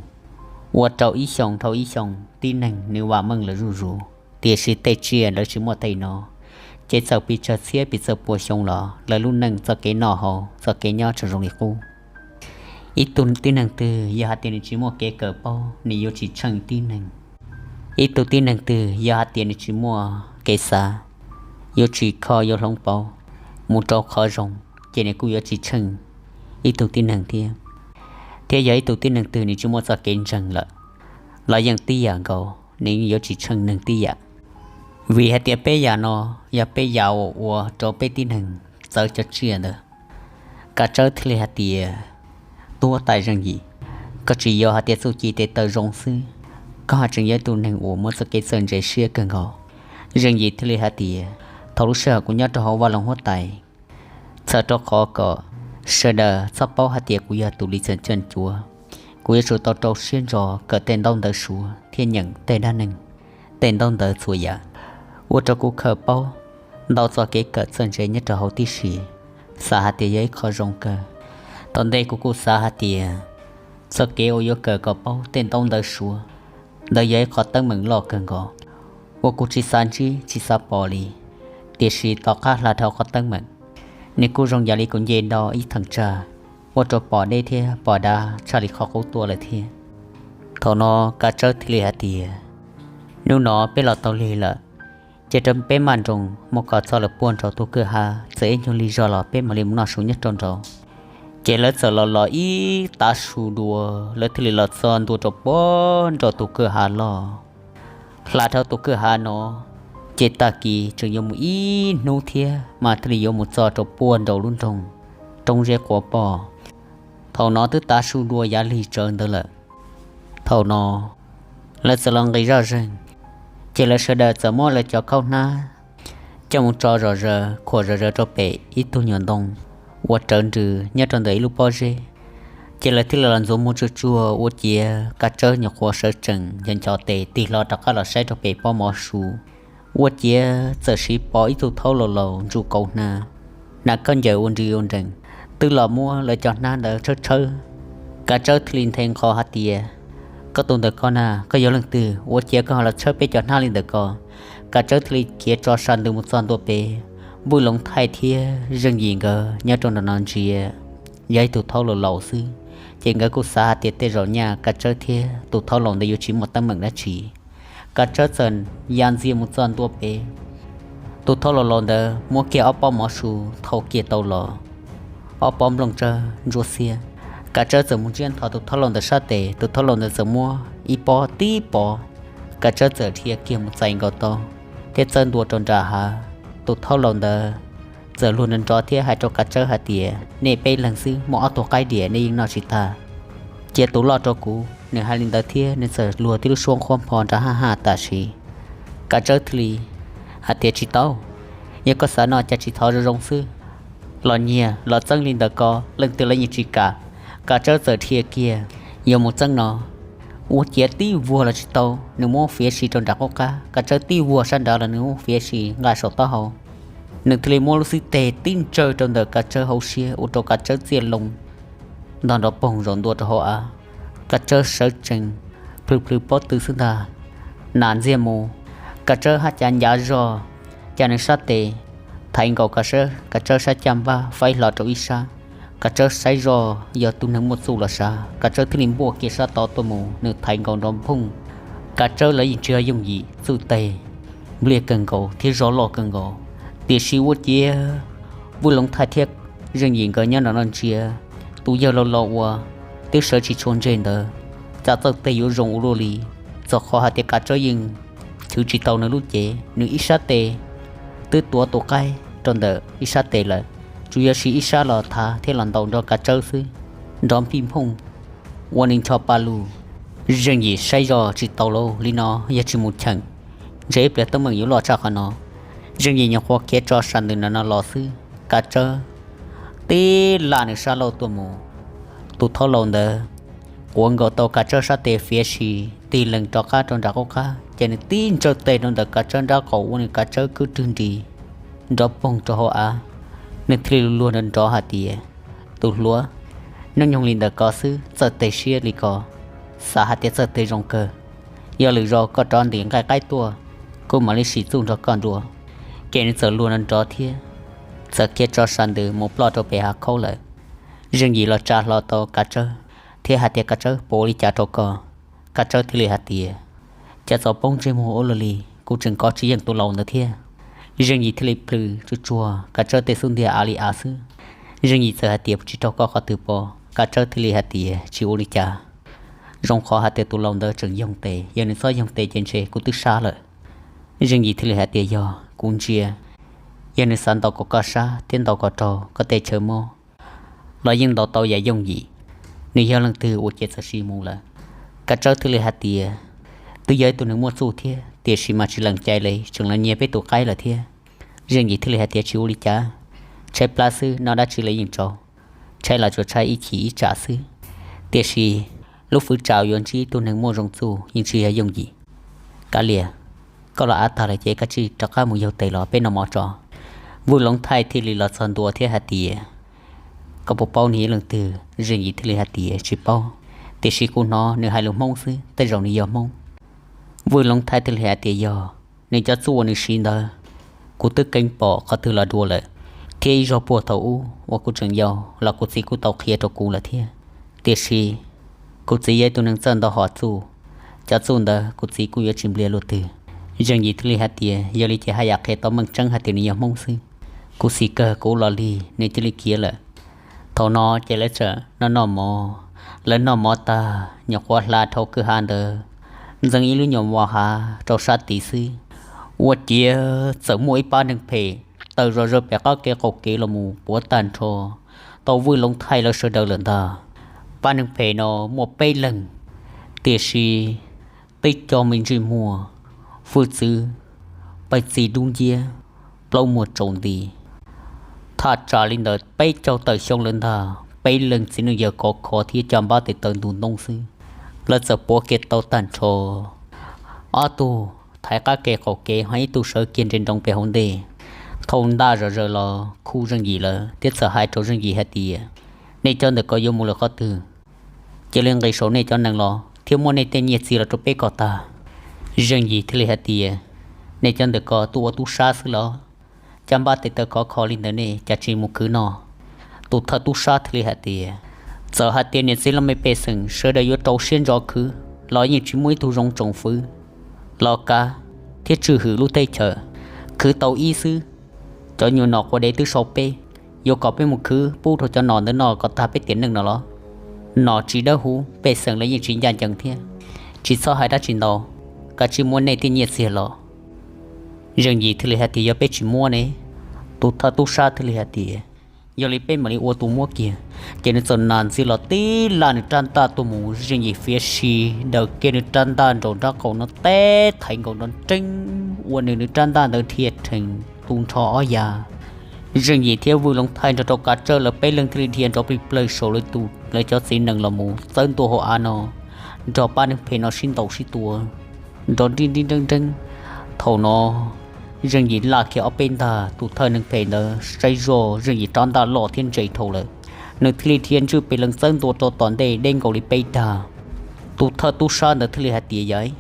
Ua rau ib xyoos dhau ib xyoos tib neeg nws vam meej lawm zuj zus. Tiam sis tej tsiaj lawv tsis muaj tej no, ces txawm pes tsawg txhiab pes tsawg pua xyoo los lawv lub neej txoj kev noj haus txoj kev nyob tseem zoo li qub. Ib tug tib neeg twg yog hais tias nws tsis muaj kev kawm paub, nws yuav tsis tsheej tib neeg. Ib tug tib neeg twg yog hais tias nws tsis muaj kev xav, yuav tsis kho yuav hloov pauv mus rau qhov zoo, ces nws kuj yuav tsis tsheej ib tug tib neeg thiab. Thiab yog ib tug tib neeg twg nws tsis muaj txoj kev ntseeg lawm los yeej tib yam nkaus, nws yeej yuav tsis tsheej neeg tib yam. Vim hais tias peb yam no yog peb yam uas ua rau peb tib neeg txawv cov tsiaj ntawd. Kav Tsawb thiaj li hais tias, Tub huab tais Zeej Yim, koj tsis yog hais tias txuj ci tes taw zoo xwb, koj haj tseem yog ib tug neeg uas muaj txoj kev txawj ntse siab kawg nkaus. Zeej Yim thiaj li hais tias, Thaum lub sij hawm kuv nyob rau hauv vaj loog huab tais, txhawm rau qhov kom sawv daws txhob paub hais tias kuv yog tus li txeem coj cuav, kuv yuav tsum tau rau siab ntso kawm tej ntaub ntawv suav thiab nyeem tej dab neeg, tej ntaub ntawv txhua yam, ua rau kuv khaws paub ntau txoj kev kawm txawj ntse nyob rau hauv tib si, xav hais tias yog ib qho zoo kawg. Tom ntej kuv kuj xav hais tias txoj kev uas yuav kawm kom paub tej ntaub ntawv suav ntawd yog ib qho teeb meem loj kawg nkaus uas kuv tsis xav ntsib tsis xav pom li. Tiam sis tom qab hla dhau qhov teeb meem, nws kuj zoo yam li kuv nce nto ib theem tsag, ua rau pom deb thiab pom dav tshaj li qhov qub tuaj lawm thiab. Thaum no Kav Tsawb thiaj li hais tias, Hnub no peb los tau lig lawm, cia rau peb maj nroos mus kom txog lawm puag nraum tus kwj ha, txawm ib nyuag lig zog los peb mam li mus noj su nyob rau nraud. Ces lawv txawm los los ib tav su dua, lawv thiaj li los txog ntua rau puag nraum tus kwj ha loj. Hla dhau tus kwj ha no, ces tag kis tseem yuav mus ib hnub thiab mas thiaj li yuav mus txog rau puag nraum lub nroog Roob Zeb Quav Poj. Thaum no twb tav su dua yav lig tsawv ntawd lawm. Thaum no lawv txawm los nqis zoj zeeg, ces lawv sawv daws txawm muab lawv cov khaub hnab coj mus tso zom zaws khuam zom zaws rau pem ib tug nyuam ntoo uas rawv nrws nyob rau ntawm ib lub pob zeb. Ces lawv thiaj li los ntxuav muag tsuag tsuag ua ciav Kav Tsawb nyuam qhuav sawv tsees ncho ncho tes tig hlo rov qab los saib rau pem pob mov su, ua ciav txawm siv pom ib tug thaub laus laus ntsuj kauv hnav, hnav khaub ncaws ua nrig ua nrees, twb los muab lawv cov hnab ntawd tshawb tshawb. Kav Tsawb thiaj li nthe nqho hais tias, Koj tus ntawm ko na, koj yog leej twg ua ciav koj ho los tshawb peb cov hnab li ntawm ko? Kav Tsawb thiaj li khiav tso sa ntws mus txog ntua pem Vwj Loov Thaij thiab Zeej Yim nkawd nyob rau nram no ntsia, yog ib tug thaub laus laus xwb, ces nkawd kuj xav hais tias tej zaum nyaj Kav Tsawb thiab tus thaub laus ntawd yuav tsis muaj teeb meem dab tsi. Kav Tsawb txawm ya ntxiag mus txog ntua pem tus thaub laus laus ntawd, muab kiag ob pob mov su thau kiag tau los, ob pob nplooj tsawb ntsuab xiab. Kav Tsawb txawm mus ntsiab nthos tus thaub laus ntawd sab tes, tus thaub laus ntawd txawm muab ib pob tib pob. Kav Tsawb txawm dhia kiag mus txais nkaus tau thiab txawb ntua rau nram hav. Tus thaub laus ntawd txawm luag nrov nrov thiab hais rau Kav Tsawb hais tias, Nej peb leeg xwb muaj ob tug qaib diam nej yeej noj tsis tag. Cia tus loj rau kuv. Nws hais li ntawd thiab nws txawm luag tib lub suab nqhuab npho nrov haj haj tam sim. Kav Tsawb thiaj li hais tias, Tsis tau, yog koj xav noj cas tsis thov zoo zoo xwb. Los nyiag los txeeb li ntawd ko, leej twg los yeej tsis kam. Kav Tsawb txawm dhia kiag yuav mus txeeb no, ua ciav tib vuag los tsis tau, nws muab fiav si rau nram qub qab. Kav Tsawb tib vuag sab nrad los nws muab fiav si nqa saum taub hau. Nws thiaj li muab lub xib teg tib ntsawj rau ntawm Kav Tsawb hauv siab ua rau Kav Tsawb txiaj loo ntog nrov poog zaum ntua rau hauv av. Kav Tsawb sawv tsees plhws plhws pob tw xwb ntag, nas ntxiag mus. Kav Tsawb haj cas ncav zog, cas nws sab tes thaiv nkaus Kav Tsawb, Kav Tsawb sab caj npab faib hlo rau ib sab. Kav Tsawb saib zoj yog tus neeg muaj txuj los sav, Kav Tsawb thiaj li npuaj kiag sab tod tuaj mus, nws thaiv nkaus nrov nphooj. Kav Tsawb lawv yeej tsis yog yooj yim, txuj tes npliaj kawg nkaus thiab zog loj kawg nkaus. Tiam sis ua ciav Vwj Loov Thaij thiab Zeej Yim nkawd nyob nram no ntsia, tus yawg laus laus uas twb sawv tsis tshua ntseg ntawd, cas txawj tes yuav zoo ua luaj li. Txog qhov hais tias Kav Tsawb yeej chwv tsis tau nws lub cev, nws ib sab tes twb tuav tus qaib rau ntawm ib sab tes lawm, tsuas yog siv ib sab los thav thiab los ntaus nrov Kav Tsawb xwb, nrov npij nphooj. Ua nws ncho pa lug. Zeej Yim saib zoj tsis tau lauj, li no yog tsis mus cheem, ntshe ib pliag teeb meem yuav loj tshaj qhov no. Zeej Yim nyuam qhuav khiav tso sa ntws nram no los xwb, Kav Tsawb tib lam nws sab laug tuaj mus. Tus thaub laus ntawd quav nkaus tau Kav Tsawb sab tes fiav si, tig lees rov qab rau nram qub qab, ces nws tib ntsawj tes rau ntawm Kav Tsawb nrab qaum ua nws Kav Tsawb kwb rwg nris nrov poog rau hauv av. Nws thiaj li luag nrov nrov hais tias, Tus hluas, hnub nyoog li ntawm ko xwb txawj tes siab li ko, xav hais tias txawj tes zoo kawg. Yog lwm zaus koj rov ntim nqaij qaib tuaj, kuv mam li sim txuj nrog koj dua. Ces nws txawm luag nrov nrov thiab txawm khiav tso sa ntws mus ploj rau pem hav khaub lawm. Zeej Yim los tsa hlo tau Kav Tsawb thiab hais tias, Kav Tsawb, puas ua li cas rau koj? Kav Tsawb thiaj li hais tias, Cas txawm poob ntsej muag ua luaj li, kuv tseem kov tsis yeej tus laus ntawd thiab. Zeej Yim thiaj li plhws tsuag tsuag Kav Tsawb tej xub ntiag av li av xwb. Zeej Yim txawm hais tias, Puas tsis raug koj qhov twg pob? Kav Tsawb thiaj li hais tias, Tsis ua li cas, zoo qhov hais tias tus laus ntawd tseem yoog tes, yog nws txhob yoog tes ces ntshe kuv twb sab lawm. Zeej Yim thiaj li hais tias, Yog, kuv ntsia yog nws xav ntaus kom koj sab thiab ntaus kom raug koj tej chaw mob los yeej ntaus tau yam yooj yim. Nws yog leej twg ua ciav txawm sis mus lawm. Kav Tsawb thiaj li hais tias, twb yog ib tug neeg muaj txuj thiab tiam sis mas tsis lees cai li, tseem los nyiag peb tus qaib lawm thiab. Zeej Yim thiaj li hais tias, tsis ua li cas, tshaib plab xwb, noj dab tsi los yeej tau, tshaib los tsuas tshaib ib chim ib tsam xwb. Tiam sis lub fwv tsam yuav ntsib ib tug neeg muaj zoo txuj yeej tsis yog yooj yim. Kav liam, koj los av tag lawm ces koj cia li rov qab mus yaug tes los peb noj mov tso. Vwj Loov Thaij thiaj li los txog ntua thiab hais tias, koj puas paub nws yog leej twg? Zeej Yim thiaj li hais tias, tsis paub, tiam sis kuv hnov nws hais lus Hmoob xwb, tej zaum nws yog Hmoob. Vwj Loov Thaij thiaj li hais tias, yog, nws cov txuj uas nws siv ntawd kuv twb keev pom qhov twg los dua lawm, thiab ib zaug puag thaum ub uas kuv tseem yau los kuv txiv kuj tau qhia rau kuv lawm thiab. Tiam sis kuv txiv yog ib tug neeg txawj ntau hom txuj, cov txuj ntawd kuv txiv kuj yuav tsis npliag luaj twg. Zeej Yim thiaj li hais tias, yog li ces haj yam qhia tau meej tseeb hais tias nws yog Hmoob xwb. Kuv xis kawg kuv los lig nws cia li khiav lawm. Thaum no ces lawv txawm noj noj mov. Lawv noj mov tag nyuam qhuav hla dhau kwj ha ntawd, ntxeev ib lub nyuam mos hav rau sab tid xwb, ua ciav txawm muaj ib pab neeg phem tawm zom zaws pem qab kev qaum kev los mus puav tag nrho tau Vwj Loov Thaij lawv sawv daws lawm ntag. Pab neeg phem no muaj peb leeg, tiam sis twb coj me ntsej muag, hwj txwv, paj txi dub nciab, plaub muag tsaus nti. Thaj tsam li ntawm peb caug tawm xyoo lawm ntag, peb leeg txiv neej yawg khov kho thiab caj npab tes taw ntu ntoo xwb. Lawv txawm puav kiag tau tag nrho ob tug thaiv qab kev qaum kev, ho ib tug sawv kiag nres nroos pem hauv ntej, thauj ntaj zom zaws los khu Zeej Yim lawv thiab txawm hais rau Zeej Yim hais tias, nej cov ntawm ko yuav mus lawm qhov twg? Cia li nqis saum nej cov nees los thiab muab nej tej nyiaj txiag los rau peb kom tag. Zeej Yim thiaj li hais tias, nej cov ntawm ko tuaj ua tub sab xwb los? Caj npab tes taw khov kho li ntawm nej cas tsis mus khwv noj? Tus thawj tub sab thiaj li hais tias, txawm hais tias niam txiv laj mej pej xeem sawv daws yuav rau siab ntso khwv los yeej tsis muaj ib tug zoo tsoom fwv los kav thiab tswj hwm lub teb chaws. Khwv tau ib xwb, cov nyuag nom quav dev twb sau peb, yuav kom peb mus khwv pub rau cov nom ntawd noj kom tag peb tiam neej no los? Nom tsis dawb huv, pej xeem los yeej tsis ncaj ncees thiab. Tsis txhob hais dab tsi ntau, kav tsij muab nej tej nyiaj txiag los. Zeej Yim thiaj li hais tias, yog peb tsis muab ne? Tus thawj tub sab thiaj li hais tias, yog li peb mam li ua tus muab kiag. Ces nws txawm nas ntxiv los tib laj nws rab ntaj tuaj mus, Zeej Yim fiav si daws kiag nws rab ntaj nraum nraub qaum no teb thaiv nkaus nrov nreeb, ua nws nws rab ntaj ntawd dhia rhees tu nrho ob yav. Zeej Yim thiab Vwj Loov Thaij nrog rau Kav Tsawb lawv peb leeg thiaj li dhia nrov plig plawg saum lawv tus lawv cov txiv nees los mus txawb ntua hauv av no, nrog pab neeg phem no sib ntaus sib tua nrov nrib nrib nreeb nreeb. Thaum no Zeej Yim laj kiag ob peb ntag, tus thawj neeg phem ntawd saib zoj Zeej Yim rab ntaj loj thiab ntse dhau lawm, nws thiaj li dhia ntswj pes lees txawb ntua rau tom ntej deb nkaus li peb dag. Tus thawj tub sab ntawd thiaj li hais tias, yawg,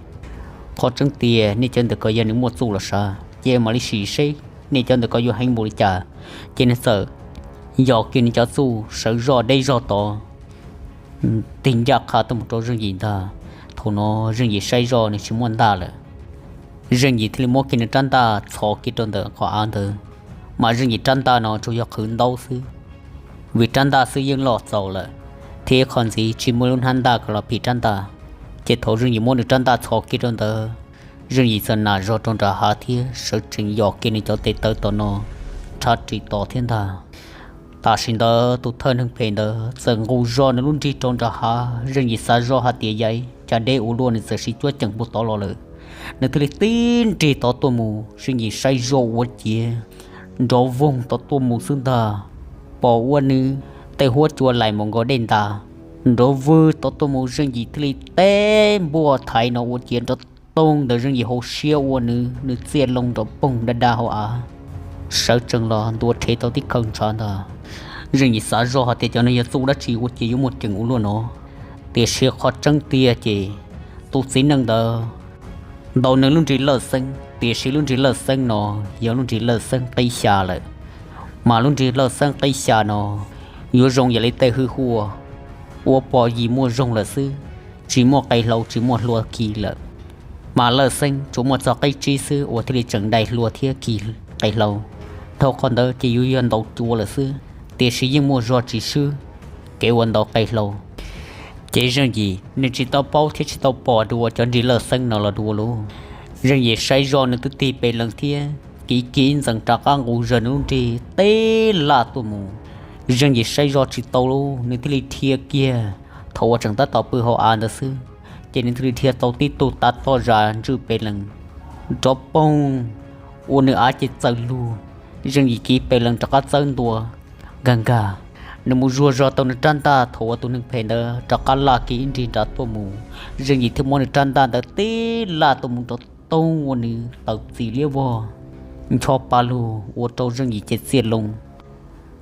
qhov tseeb tiag nej cov ntawm ko yog nws muaj txuj los sav, ces mam li sim seb nej cov ntawm ko yuav heev npaum li cas. Ces nws txawm yos kiag nws cov txuj sawv zoj deb zog tod, tig ncaj qha tuaj mus rau Zeej Yim ntag. Thaum no Zeej Yim saib zoj nws tsis muaj ntaj lawm, Zeej Yim thiaj li muab kiag nws rab ntaj txhos kiag rau ntawm qhov av ntawd. Mas Zeej Yim rab ntaj no tsuas yog qhwv ntaub xwb, vim rab ntaj xwb yeej loj txaus lawm, thiab qhov ntxiv tsis muaj lub hnab ntaj kom los phim rab ntaj. Ces thaum Zeej Yim muab nws rab ntaj txhos kiag rau ntawd, Zeej Yim txawm nam zog rau nram hav thiab sawv tsees yos kiag nws cov tes taw tom no rhav ris tos thiab ntag. Tam sim ntawd tus thawj neeg phem ntawd txawm nqus zog nws lub nrig rau nram hav. Zeej Yim xav zoj hais tias, yawg, cas deb ua luaj, nws txawm siv cuab ceem puag tod los lawm. Nws thiaj li tib nrig tod tuaj mus, Zeej Yim saib zoj ua ciav nrov voog tod tuaj mus xwb ntag. Pom ua nws tej huab cua lais mus nkaus dej ntas, nrov vwg tod tuaj mus, Zeej Yim thiaj li teb npuaj thaiv no ua ciav nrov toog ntawm Zeej Yim hauv siab ua nws nws txiaj loo nrov poog da da hauv av, sawv tsees los ntua rhev tau tib khaws ntshav ntag. Zeej Yim xav zoj hais tias cov no yog txuj dab tsi ua ciav yuav muaj ceem ua luaj no. Tiam sis qhov tseeb tiag ces tus txiv neej ntawd ntaus nws lub nrig lawj xeeb, tiam sis lub nrig lawj xeeb no yog lub nrig lawj xeeb qib xya lawm. Mas lub nrig lawj xeeb qib xya no yuav zoo yam li tej hwj huaj, ua pom yim muaj zog lawm xwb, tsis muaj qe hlau tsis muaj hlua khi lawm. Mas lawj xeeb tsuas muaj txog qib tsib xwb uas thiaj li tseem dai hlua thiab khi qe hlau. Dhau qhov ntawd ces yuav yog ntaus cua lawm xwb, tiam sis yeej muaj zog tsis swb kev ua ntaus qe hlau. Ces Zeej Yim nws tsis tau paub thiab tsis tau pom dua cov nrig lawj xeeb no los dua lauj. Zeej Yim saib zoj nws twb tig pes lees thiab Ib kiv ntxeev rov qab nqus zawg nws lub nrig teb laj tuaj mus. Zeej Yim saib zoj tsis tau lauj, nws thiaj li dhia kiag. Thaum uas tseem tab tom pw hauv av ntawd xwb, ces nws thiaj li dhia tau tib tug tav toj zam ntswj pes lees nrov poog, ua nws av ces txawm lug. Zeej Yim kiv pes lees rov qab txawb ntua nkag nkag. Nws mus zuag zog tau nws rab ntaj, thaum uas tus neeg phem ntawd rov qab laj kiag ib nrig nrad tuaj mus, Zeej Yim thiaj muab nws rab ntaj ntawd teb laj tuaj mus nrov toog ua nws tawm txim liab vog, ncho pa lug ua rau Zeej Yim ces txiaj loo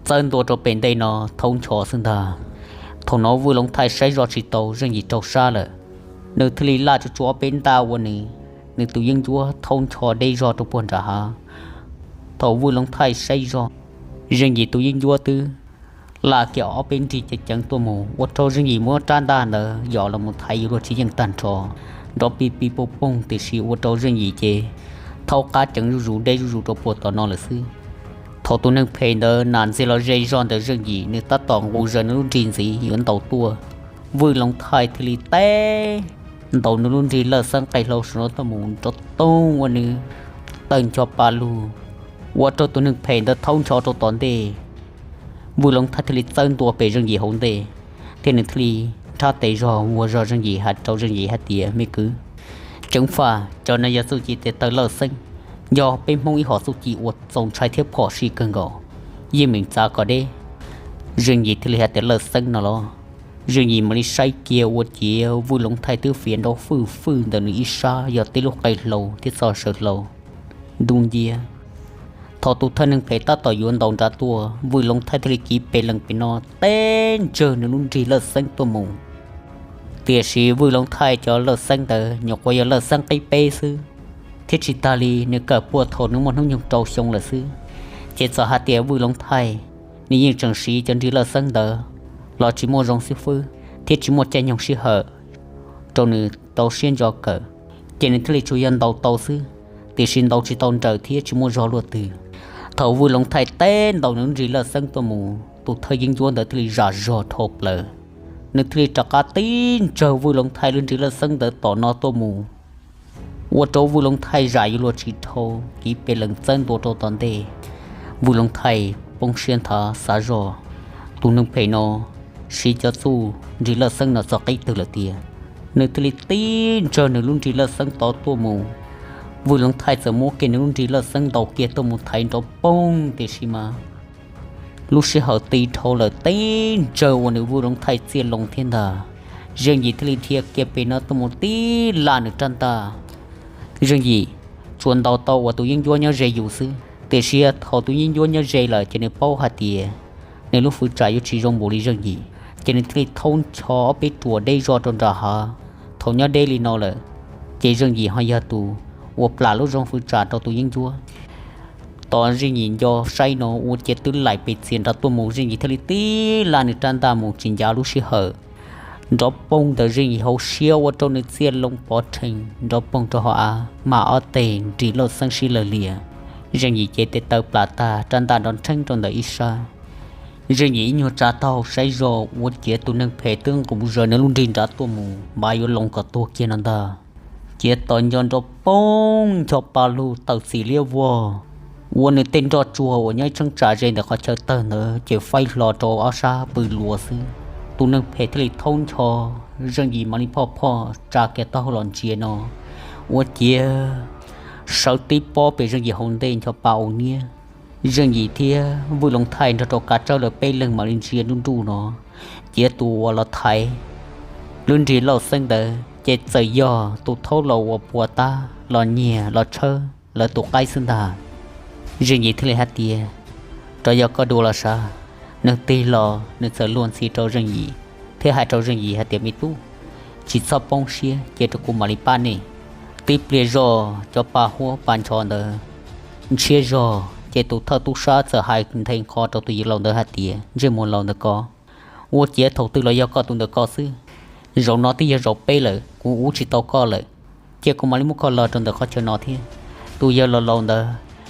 txawb ntua rau pem ntej no thaub ncho xwb ntag. Thaum no Vwj Loov Thaij saib zoj tsis tau Zeej Yim raug sab lawm, nws thiaj li laj tsuj tsuas ob peb ntaj ua nws, nws tus yeeb ncuab thaub ncho deb zog rau puag nram hav. Thaum Vwj Loov Thaij saib zoj, Zeej Yim tus yeeb ncuab twb laj kiag ob peb nrig ceev ceev tuaj mus ua rau Zeej Yim muab rab ntaj ntawd yos los mus thaiv yuav luag tsis yeej tag nrho, nrov pij pij pooj pooj, tiam sis ua rau Zeej Yim ces thaub qab ceev zuj zus deb zuj zus rau puag tom no lawm xwb. Thaum tus neeg phem ntawd nam ntxiag los ze zog ntawm Zeej Yim, nws tab tom nqus zawg nws lub nrig ntxiv yuav ntaus tuaj, Vwj Loov Thaij thiaj li teb ntaus nws lub nrig lawj xeeb qe hlau saum no tuaj mus nrov toog ua nws tawm ncho pa lug, ua rau tus neeg phem ntawd thaub ncho rau tom ntej. Vwj Loov Thaij thiaj li txawb ntua pem Zeej Yim hauv ntej, thiab nws thiaj li nrhab tes zog vuag zog Zeej Yim hais rau Zeej Yim hais tias, me kwv, ceev faj, cov no yog txuj ci tes taw lawj xeeb, yog peb Hmoob ib hom txuj ci uas txaus ntshai thiab phom sij kawg nkaus, yeej meem txav kom deb. Zeej Yim thiaj li hais tias, lawj xeeb no los? Zeej Yim mam li saib kiag ua ciav Vwj Loov Thaij twb fiav nrov fwj fwj ntawm nws ib sab yog tib lub qe hlau thiab txoj saw hlau ntuj nciab. Thaum tus thawj neeg phem tab tom yuav ntaus nrad tuaj, Vwj Loov Thaij thiaj li kiv pes lees pem no teb ntsawg nws lub nrig lawj xeeb tuaj mus. Tiam sis Vwj Loov Thaij cov lawj xeeb ntawd nyuam qhuav yog lawj xeeb qib peb xwb, thiab tsis tas li nws kawm puag thaum nws muaj hnub nyoog rau xyoo lawm xwb. Ces txawm hais tias Vwj Loov Thaij nws yeej tseem siv cov nrig lawj xeeb ntawd los tsis muaj zoo xib fwb thiab tsis muaj caij nyoog sij hawm rau nws tau siab ntso kawm, ces nws thiaj li tsuas yog ntaus tau xwb, tiam sis ntaus tsis tau nrawm thiab tsis muaj zog luaj twg. Thaum Vwj Loov Thaij teb ntaus nws lub nrig lawj xeeb tuaj mus, tus thawj yeeb ncuab ntawd thiaj li zam zog dhau plaws, nws thiaj li rov qab tib ntsawg Vwj Loov Thaij lub nrig lawj xeeb ntawd tom no tuaj mus, ua rau Vwj Loov Thaij zam yuav luag tsis dhau, kiv pes lees txawb ntua rau tom ntej. Vwj Loov Thaij poob siab nthav xav zoj, tus neeg phem no siv cov txuj nrig lawj xeeb no txog qib twg lawm tiag. Nws thiaj li tib ntsawg nws lub nrig lawj xeeb tod tuaj mus. Vwj Loov Thaij txawm muab kiag nws lub nrig lawj xeeb ntaus kiag tuaj mus thaiv nrov poog, tiam sis mas lub sij hawm ti dhau lawm tib ntsawg ua nws Vwj Loov Thaij txiaj loo thiab ntag. Zeej Yim thiaj li dhia kiag pem no tuaj mus tib laj nws rab ntaj. Zeej Yim tsuas ntaus tau uas tus yeeb ncuab nyob ze yus xwb, tiam sis thaum tus yeeb ncuab nyob ze lawm ces nws paub hais tias nws lub fwv tsam yuav tsis zoo npaum li Zeej Yim, ces nws thiaj li thaub ncho ob peb ruam deb zog rau nram hav. Thaum nyob deb li no lawm, ces Zeej Yim ho yog tus uas plam lub zoo fwv tsam rau tus yeeb ncuab. Tos Zeej Yim nco saib no ua ciav twb laim pes txias nrad tuaj mus, Zeej Yim thiaj li tib laj nws rab ntaj mus tsis ncav lub sij hawm. Nrov poog ntawm Zeej Yim hauv siab ua rau nws txiaj loo pov rhees nrov poog rau hauv av, mas ob teg nrig lawj xeeb sib law lias. Zeej Yim cev tes taw plam tag, rab ntaj nrov nrheeb rau ntawm ib sab. Zeej Yim ib nyuag tsa taub hau saib zoj ua ciav tus neeg phem twb nqus zaws nws lub nrig nrad tuaj mus, npav yuav loo kom tuag kiag no ntag. Ciav tos nco nrov poog ncho pa lug tawm txim liab vog, ua nws tej nroj tsuag uas nyob ib cheeb tsam ze ntawm qhov chaw tawg ntawd ces faib hlo rau ob sab pw luas xwb. Tus neeg phem thiaj li thaub ncho, Zeej Yim mam li phoj phoj tsa kiag taub hau los ntsia no, ua ciav sawv tib pob pem Zeej Yim hauv ntej ncho pa ua niab. Zeej Yim thiab Vwj Loov Thaij nrog rau Kav Tsawb lawv peb leeg mam li ntsia nruj nruj no, ciav tus uas los thaiv lub nrig lauj xeeb ntawd ces txawm yog tus thaub laus uas puas tab los nyiag los tshawb lawv tus qaib xwb ntag. Zeej Yim thiaj li hais tias, rov yog koj dua los sav. Nws tig los nws txawm luag ntxhi rau Zeej Yim thiab hais rau Zeej Yim hais tias, me tub, tsis txhob poob siab, cia rau kuv mam li pab nej. Tib pliag zoj cov pa huab pa ncho ntawd ntshiab zog ces tus thawj tub sab txawm hais nthe nqho rau tus yawg laus ntawd hais tias, ntsej muag laus ntawm ko, ua ciav thaum twg los yog koj tus ntawm ko xwb. Zaum no twb yog zaum peb lawm, kuv ua tsis tau koj lawm, cia kuv mam li muab koj los rau ntawm qhov chaw no thiab. Tus yawg laus laus ntawd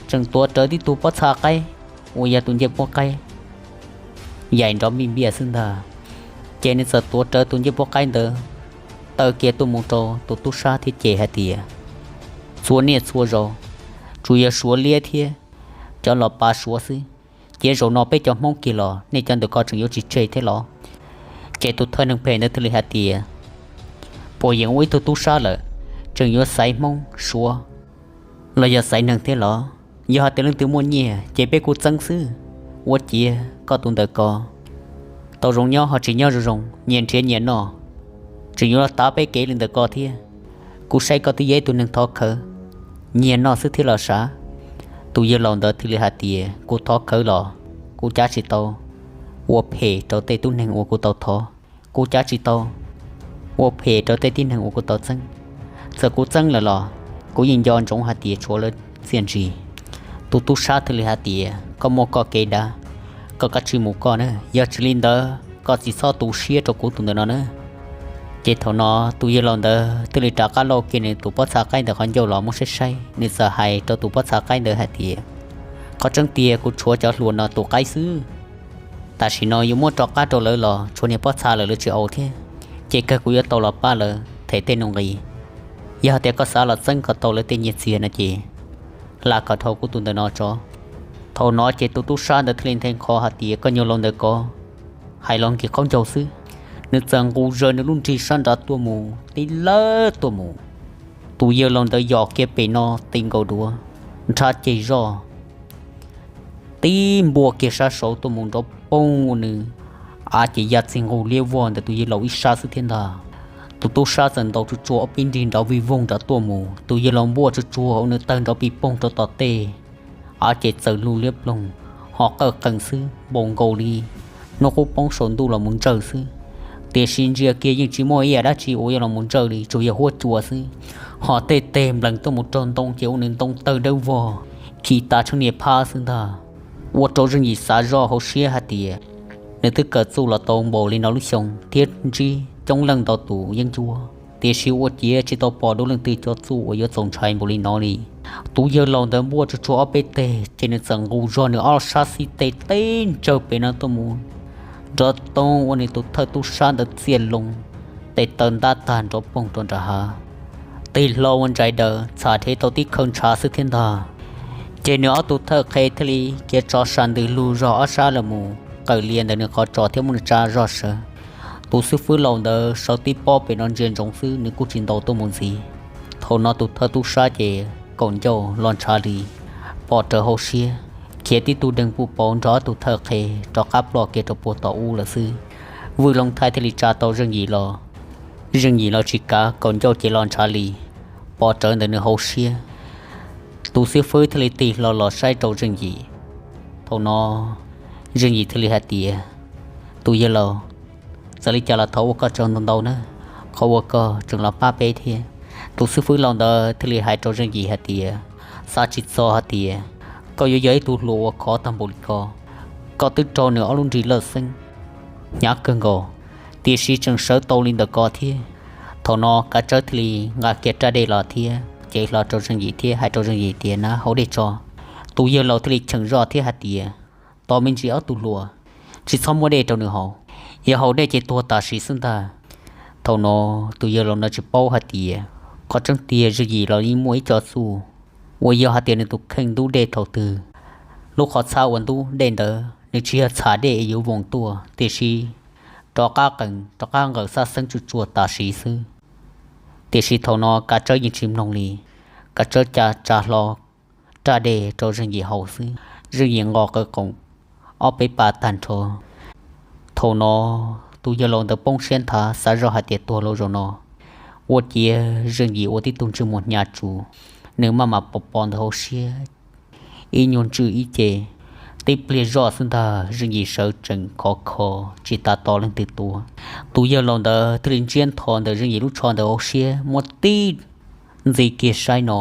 tseem tuav rawv tib tug pob txha qaib uas yog tus ncej puab qaib yaim nrov npij npiaj xwb ntag. Ces nws txawm tuav rawv tus ncej puab qaib ntawd taw kiag tuaj mus rau tus tub sab thiab ces hais tias, txhua niaj txhua zaus tsuas yog Suav liab thiab cov los pav Suav xwb. Ces zaum no peb cov Hmoob kiag los nej cov ntawm ko tseem yuav tsis tseg thiab los? Ces tus thawj neeg phem ntawd thiaj li hais tias, puas yeem ua ib tug tub sab lawm, tseem yuav xaiv Hmoob Suav los yog xaiv neeg thiab los? Yog hais tias leej twg muaj nyiaj ces peb kuj txeeb xwb. Ua ciav koj tus ntawm ko tau zoo nyob ho tsis nyob zoo zoo, nyias nrhiav nyias noj, tseem yuav los tav peb kev li ntawm ko thiab. Kuv saib koj twb yog ib tug neeg thov khawv, nyiag noj xwb thiab los sav. Tus yawg laus ntawd thiaj li hais tias, kuv thov khawv los kuv cav tsis tau ua phem rau tej tub neeg uas kuv tau thov, kuv cav tsis tau ua phem rau tej tib neeg uas kuv tau txeeb. Txawm kuv txeeb lawm los kuv yeej nco ntsoov hais tias tshuav lawv txiaj ntsig. Tus tub sab thiaj li hais tias, koj muaj koj kev dav, koj kav tsij mus koj na, yog tsis li ntawd koj tsis txhob tu siab rau kuv tus ntawm no na. Ces thaum no tus yawg laus ntawd thiaj li rov qab lauj kiag nws tus pob txha qaib ntawd qhov ncauj los muab saib saib, nws txawm hais rau tus pob txha qaib ntawd hais tias, qhov tseeb tiag kuv tshuav cov hluas no tus qaib xwb. Tam sim no yuav muab rov qab rau lawv los tshuav niag pob txha lawm lawv tsis au thiab, ces kawg kuv yuav tau los pab lawv them tej nuj nqis. Yog tias koj xav los txeeb kom tau lawv tej nyiaj txiag no ces hla kom dhau kuv tus ntawm no tso. Thaum no ces tus tub sab ntawd thiaj li nthe nqho hais tias, koj nyuag laus ntawm ko hais los nkig qaub ncaug xwb. Nws txawm nqus zaws nws lub nrig sab nrad tuaj mus tib lawb tuaj mus. Tus yawg laus ntawd yos kiag pem no ti nkaus duav, nrhab ceg zoj tib npuaj kiag sab saud tuaj mus nrov poog ua nws av ces ya txij nqug liab vog ntawm tus yawg laus ib sab xwb thiab ntag. Tus tub sab txawm ntaus tsuag tsuag ob peb nrig nrov vij voog nrad tuaj mus, tus yawg laus npuaj tsuag tsuag ua nws tawg nrov pij poog rau tom tej, av ces txawm lug liab ploog, ho qawj qees xwb npaum nkaus li hnub qub poob saum ntuj los mus ntsawj xwb. Tiam sis ntsia kiag yeej tsis muaj ib yam dab tsi uas yuav los mus ntsawj li, tsuas yog huab cua xwb. Ho tej teg nplees tuaj mus raug ntoo ces ua nws ntoo tawg dawb vog, khi tas tsheej niag phab xwb ntag. Ua rau Zeej Yim xav zoj hauv siab hais tias, nws twb kawm txuj los tau npaum li no lub xyoo thiab ntsib coob leej ntau tus yeeb ncuab, tiam sis ua ciav tsis tau pom dua leej twg cov txuj uas yuav txaus ntshai npaum li no li. Tus yawg laus ntawd npuaj tsuag tsuag ob peb teg ces nws txawm nqus zog nws ob sab xib teg teb ntsawg pem no tuaj mus, nrov toog ua nws tus thawj tub sab ntawd txiaj loo, tes taw ntab tag nrov poog rau nram hav. Tig hlo ua ntsais daws txham dhev tau tib khawv ntshav xwb thiab ntag. Ces nws ob tug thawj qhe thiaj li khiav tso sa ntws lug zog ob sab los mus qawm lias ntawm nws qhov tsos thiab muab nws tsa zog sawv. Tus xib fwb laus ntawd sawv tib pob pem no ntsia ntsoov xwb, nws kuj tsis ntaus tuaj mus ntxiv. Thaum no tus thawj tub sab ces kaum ncauj los ntshav li, pom rawv hauv siab, khiav tib tug deeg puj pauv nrog ob tug thawj qhe rov qab ploj kiag rau puag tom ub lawm xwb. Vwj Looj Thaij thiaj li tsa tau Zeej Yim los, Zeej Yim los tsis kav, kaum ncauj ces los ntshav li, pom rawv ntawm nws hauv siab. Tus xib fwb thiaj li tig hlo los saib rau Zeej Yim. Thaum no Zeej Yim thiaj li hais tias, tus yawg laus, txawm li cas los thov ua koj tsaug ntau ntau na, qhov uas koj tseem los pab peb thiab. Tus xib fwb laus ntawd thiaj li hais rau Zeej Yim hais tias, xav tsis txog hais tias koj yuav yog ib tug hluas uas khov tag npaum li ko. Koj twb raug nws ob lub nrig lawj xeeb hnyav kawg nkaus, tiam sis tseem sawv tau li ntawm ko thiab. Thaum no Kav Tsawb thiaj li nqa kiag raj dej los thiab cev hlo rau Zeej Yim thiab hais rau Zeej Yim tias, nab, haus dej tso. Tus yawg laus thiaj li cheem zoj thiab hais tias, tos me ntsis ob tug hluas, tsis txhob muab dej rau nws haus, yog haus dej ces tuag tam sim xwb ntag. Thaum no tus yawg laus no tsis paub hais tias, qhov tseeb tiag Zeej Yim los yeej muaj ib co txuj uas yog hais tias nws tus kheej ntub dej thaum twg, lub qhov txhab uas ntub dej ntawd nws tsis yog txham dej es yuav voos tuaj, tiam sis rov qab qees rov qab nqaws xab xeeb tsuj tsuag tam sim xwb. Tiam sis thaum no Kav Tsawb yeej tsis mloog li, Kav Tsawb ca tsa hlo raj dej rau Zeej Yim haus xwb, Zeej Yim nqos qawv qoom ob peb pas tag nrho. Thaum no tus yawg laus ntawd poob siab nthav xav zoj hais tias tuag lauj zaum no. Ua ciav Zeej Yim ua tib tug ntsej muag hnyav tsuv, nws maj mam pos pos ntawm hauv siab, ib nyuag ntswj ib ce. Tib pliag zoj xwb ntag Zeej Yim sawv tsees khov kho, tsis tas tos leej twg tua. Tus yawg laus ntawd thiaj li ntsiab ntho ntawm Zeej Yim lub tsho ntawm hauv siab muab tib ntxiv kiag saib no.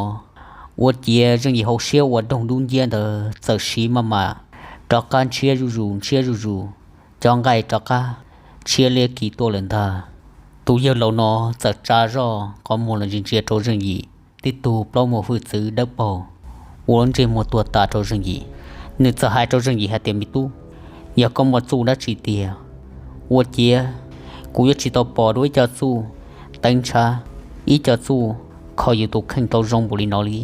Ua ciav Zeej Yim hauv siab uas doog dub nciab ntawd txawm siv maj mam rov qab ntshiab zuj zus ntshiab zuj zus, cov nqaij rov qab tshiab liab kis tuaj lawm ntag. Tus yawg laus no txawm tsa zoj qhov muag los ntsia ntsia rau Zeej Yim tib tug plaub muag hwj txwv dawb paug ua lub ntsej muag tuag tas rau Zeej Yim. Nws txawm hais rau Zeej Yim hais tias, me tub, yog koj muaj txuj dab tsi tiag, ua ciav kuv yuav tsis tau pom dua ib co txuj teev ntshav, ib co txuj kho yus tus kheej tau zoo npaum li no li.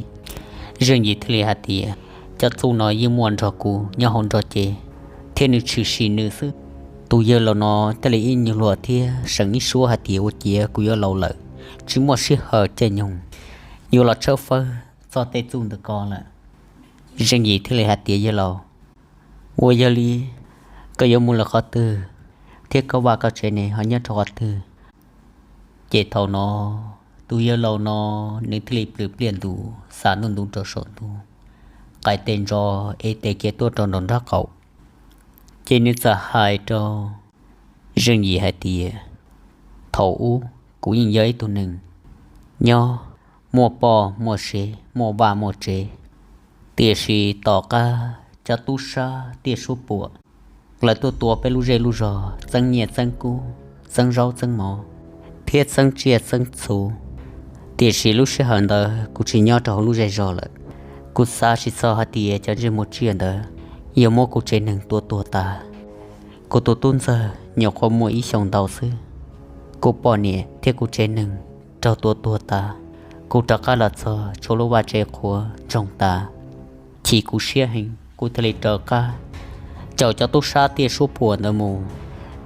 Zeej Yim thiaj li hais tias, cov txuj no yeej muaj nrog kuv nyob hauv nrog cev, thiab nws tshwm sim nws xwb. Tus yawg laus no thiaj li ib nyuag luag thiab seem ib suab hais tias ua ciav kuv yuav laus lawm, tsis muaj sij hawm caij nyoog yuav los tshawb fawb txog tej txuj ntawm ko lawm. Zeej Yim thiaj li hais tias, yawg laus, ua yog li koj yuav mus lawm qhov twg, thiab koj vaj koj tsev ne ho nyob rau qhov twg? Ces thaum no tus yawg laus no nws thiaj li plhws pliaj ntus xav ntuj ntuv rau saum ntuj, qais tes ntso ev tes kiag tuaj rau nraum nraub qaum. Ces nws txawm hais rau Zeej Yim hais tias, thaum ub kuv yeej yog ib tug neeg nyob muaj poj muaj sev muaj vaj muaj tsev, tiam sis tom qab cov tub sab tiaj suab puam lawv tuaj tua peb lub zej lub zog, txeeb nyiaj txeeb kub, txeeb zaub txeeb mov, thiab txeeb tsiaj txeeb txhu. Tiam sis lub sij hawm ntawd kuv tsis nyob rau hauv lub zej zog lawm. Kuv xav tsis txog hais tias cov ntsej muag tsiaj ntawd yuav muab kuv tsev neeg tua tuag tas. Kuv tus tub ntxawg nyuam qhuav muaj ib xyoos ntau xwb, kuv poj niam thiab kuv tsev neeg raug tua tuag tas. Kuv rov qab los txog tshuav lub vaj tse qhuav ntsoog tas, chim kuv siab heev, kuv thiaj li rov qab caum cov tub sab tiaj suab puam ntawd mus.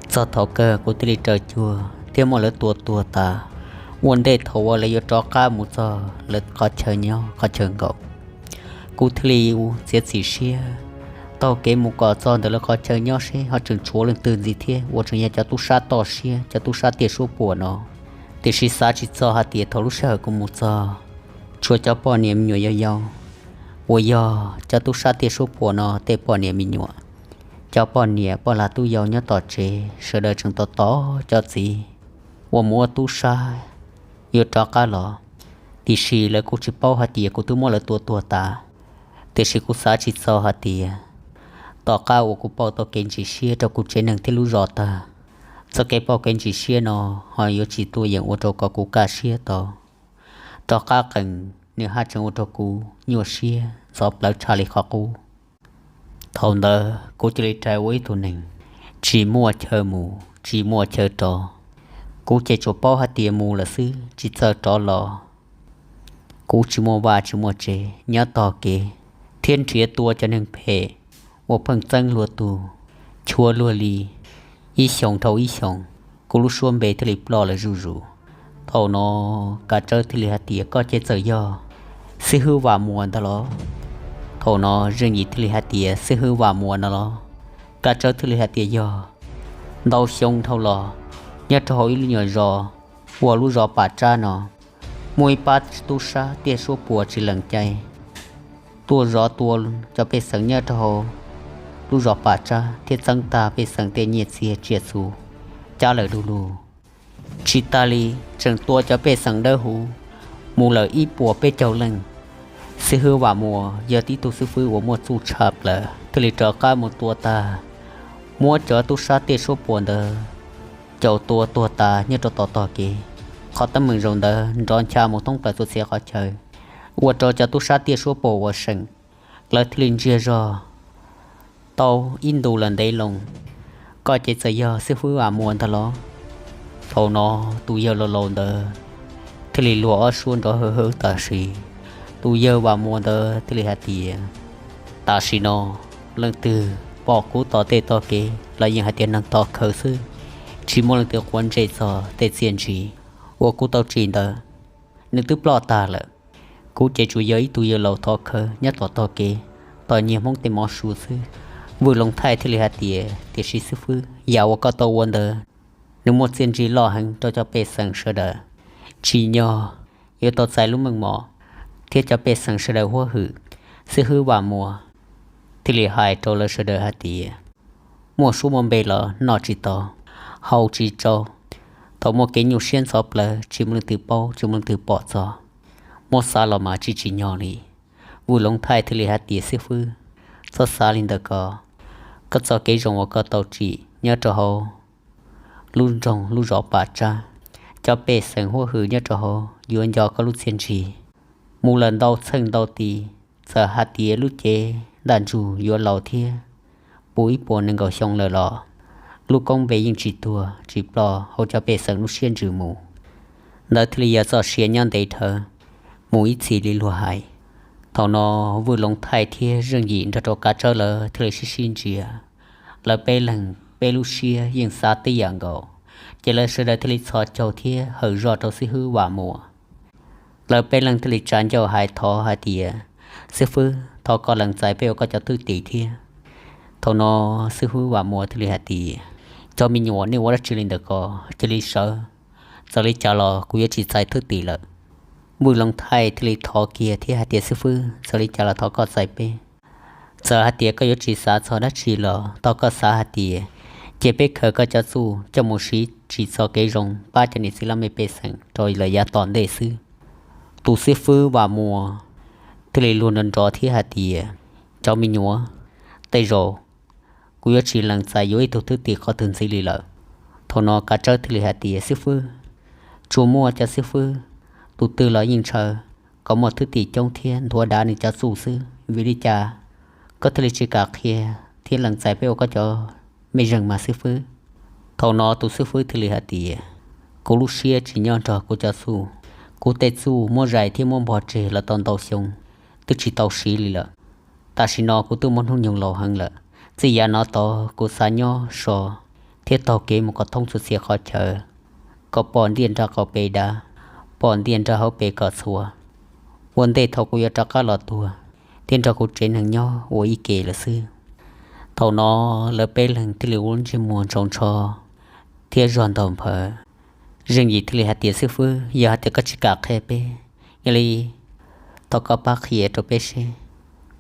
Txog thaum kawg kuv thiaj li raws cuag thiab muab lawv tua tuag tas. Ua ntej thaum uas lawv yuav rov qab mus txog lawv qhov chaw nyob qhov chaw nkaum, kuv thiaj li txiav txim siab taug kev mus kom txog ntawm lawv qhov chaw nyob seb ho tseem tshuav leej twg ntxiv thiab uas tseem yog cov tub sab toj siab, cov tub sab tiaj suab puam no. Tiam sis xav tsis txog hais tias thaum lub sij hawm kuv mus txog, tshuav cov poj niam me nyuam yau yau uas yog cov tub sab tiaj suab puam no tej poj niam me nyuam. Cov poj niam poj lag tub yau nyob tom tsev sawv daws tseem tos tos cov txiv uas mus ua tub sab yuav rov qab los, tiam sis lawv kuj tsis paub hais tias kuv twb muab lawv tua tuag tas. Tiam sis kuv xav tsis txog hais tias tom qab uas kuv pauj tau kev ntsim siab rau kuv tsev neeg thiab lub zos tag, txoj kev pauj kev ntsim siab no ho yuav tsis tuaj yeem ua rau kom kuv kaj siab tau. Rov qab qees nws haj tseem ua rau kuv nyuaj siab ntxhov plawv tshaj li qhov qub. Thaum ntawd kuv cia li rais ua ib tug neeg tsis muaj chaw mus tsis muaj chaw rov. Kuv ces tsuas paub hais tias mus lawm xwb tsis txawj rov los. Kuv tsis muaj vaj tsis muaj tsev nyob tog kev thiab nrhiav tua cov neeg phem uas pheej txeeb luag tug, chua luag li, ib xyoos dhau ib xyoos. Kuv lub suab npe thiaj li ploj lawm zuj zus. Thaum no Kav Tsawb thiaj li hais tias, koj ces txawm yog xib hwb Vam Muas ntag los? Thaum no Zeej Yim thiaj li hais tias, xib hwb Vam Muas no los? Kav Tsawb thiaj li hais tias, yog. Ntau xyoo dhau los nyob rau hauv ib lub nyuag zos ua lub zos Pam Tsab no, muaj ib pab tub sab tiaj suab puas tsis lees cai tuaj zov tua cov pej xeem nyob rau hauv lub zos Pam Tsab thiab txeeb tag pej xeem tej nyiaj txiag tsiaj txhu cab lawm du lug. Tsis tas li, tseem tua cov pej xeem dawb huv mus lawm ib puas peb caug leej. Xib hwb Vam Muas yog tib tug xib fwb uas muaj txuj tshaj plaws thiaj li rov qab mus tua tag, muab cov tub sab tiaj suab puas ntawd caum tua tuag tas nyob rau tom tog kev. Qhov teeb meem zaum ntawd nrov ncha mus thoob plaws txhua txhia qhov chaw, ua rau cov tub sab tiaj suab puas uas seem lawv thiaj li ntsiag zog tau ib ntus los ntev loo. Koj ces txawm yog xib fwb Vam Muas ntag los? Thaum no tus yawg laus laus ntawd thiaj li luag ob suab nrov hawv hawv tam sim. Tus yawg Vam Muas ntawd thiaj li hais tias, tam sim no leej twg pom kuv tom tej tog kev los yeej hais tias neeg thov khawv xwb, tsis muaj leej twg quav ntsej txog tej txiaj ntsig uas kuv tau tsim ntawd. Nws twb ploj tag lawm. Kuv ces tsuas yog ib tug yawg laus thov khawv nyob tom tog kev tos nyiag Hmoob tej mov su xwb. Vwj Loos Thaij thiaj li hais tias, tiam sis xib fwb, yam uas koj tau ua ntawd nws muaj txiaj ntsig loj heev rau cov pej xeem sawv daws. Tsim nyog yuav tau txais lub meej mom thiab cov pej xeem sawv daws huab hwm. Xib hwb Vam Muas thiaj li hais rau lawv sawv daws hais tias, muaj suab muaj npe los noj tsis tau, haus tsis tsau. Thaum muaj kev nyuaj siab ntxhov plawv tsis muaj leej twg paub tsis muaj leej twg pom txog, muab xav los mas tsis tsim nyog li. Vwj Loos Thaij thiaj li hais tias, xib fwb, txhob xav li ntawd ko. Koj txoj kev zoo uas koj tau tsim nyob rau hauv lub nroog lub zos Pam Tsab, cov pej xeem huab hwm nyob rau hauv yuav nco koj lub txiaj ntsig mus lawm ntau txheej ntau ti. Txawm hais tias lub cev ntaj ntsug yuav laus thiab puv ib puas nees nkaum xyoo lawm los lub koob npe yeej tsis tuag tsis ploj hauv cov pej xeem lub siab ntsws mus. Ntawd thiaj li yog txoj sia nyob ntev dhawv mus ib txhis li luag hais. Thaum no Vwj Loov Thaij thiab Zeej Yim nrog rau Kav Tsawb lawv thiaj li sib sib ntsia. Lawv peb leeg peb lub siab yeej xav tib yam nkaus, ces lawv sawv daws thiaj li txhos caug thiab hawm zog rau xib hwb Vam Muas. Lawv peb leeg thiaj li tsa ncauj hais thov hais tias, Xib hwb, thov koj lees txais peb ua koj cov thwj tim thiab. Thaum no xib hwb Vam Muas thiaj li hais tias, Cov me nyuam, nej ua dab tsi li ntawm ko? Cia li sawv, txawm li cas los kuv yuav tsis txais thwj tim lawm. Vwj Loov Thaij thiaj li thov kiag thiab hais tias, Xib hwb, txawm li cas los thov koj txais peb. Txawm hais tias koj yuav tsis xav txog dab tsi los thov koj xav hais tias, cia peb khaws koj cov txuj coj mus siv tsim txoj kev zoo pab cov niam txiv laj mej pej xeem rau lawm yav tom ntej xwb. Tus xib hwb Vam Muas thiaj li luag nrov nrov thiab hais tias, Cov me nyuam, tej zaum kuv yuav tsis lees txais yuav ib tug thwj tim qhov twg ntxiv li lawm. Thaum no Kav Tsawb thiaj li hais tias, Xib hwb, tsuas muaj cov xib hwb, tus twg los yeej ntshaw kom muaj thwj tim coob thiab nthuav dav nws cov txuj xwb. Vim li cas koj thiaj li tsis kam qhia thiab lees txais peb ua koj cov mej zeeg mas, xib hwb? Thaum no tus xib hwb thiaj li hais tias, Kuv lub siab tsis nyob nrog kuv cov txuj. Kuv tej txuj muab zais thiab muab npog tseg los tau ntau xyoo, twb tsis tau siv li lawm. Tam sim no kuv twb muaj hnub nyoog laus heev lawm, txij yav no tod kuv xav nyob so thiab taug kev mus kom thoob txhua txhia qhov chaw, kom pom ntiaj nrag qaum pes dav, pom ntiaj nrag hauv pes kom txhua, ua ntej thaum kuv yuav rov qab los tuag thiab nrog kuv tsev neeg nyob ua ib ke lawm xwb. Thaum no lawv peb leeg thiaj li ua lub ntsej muag ntsoov ntsho thiab zog ntaug nphawv. Zeej Yim thiaj li hais tias, Xib hwb, yog hais tias koj tsis kam qhia peb, yog li thov koj pab qhia rau peb seb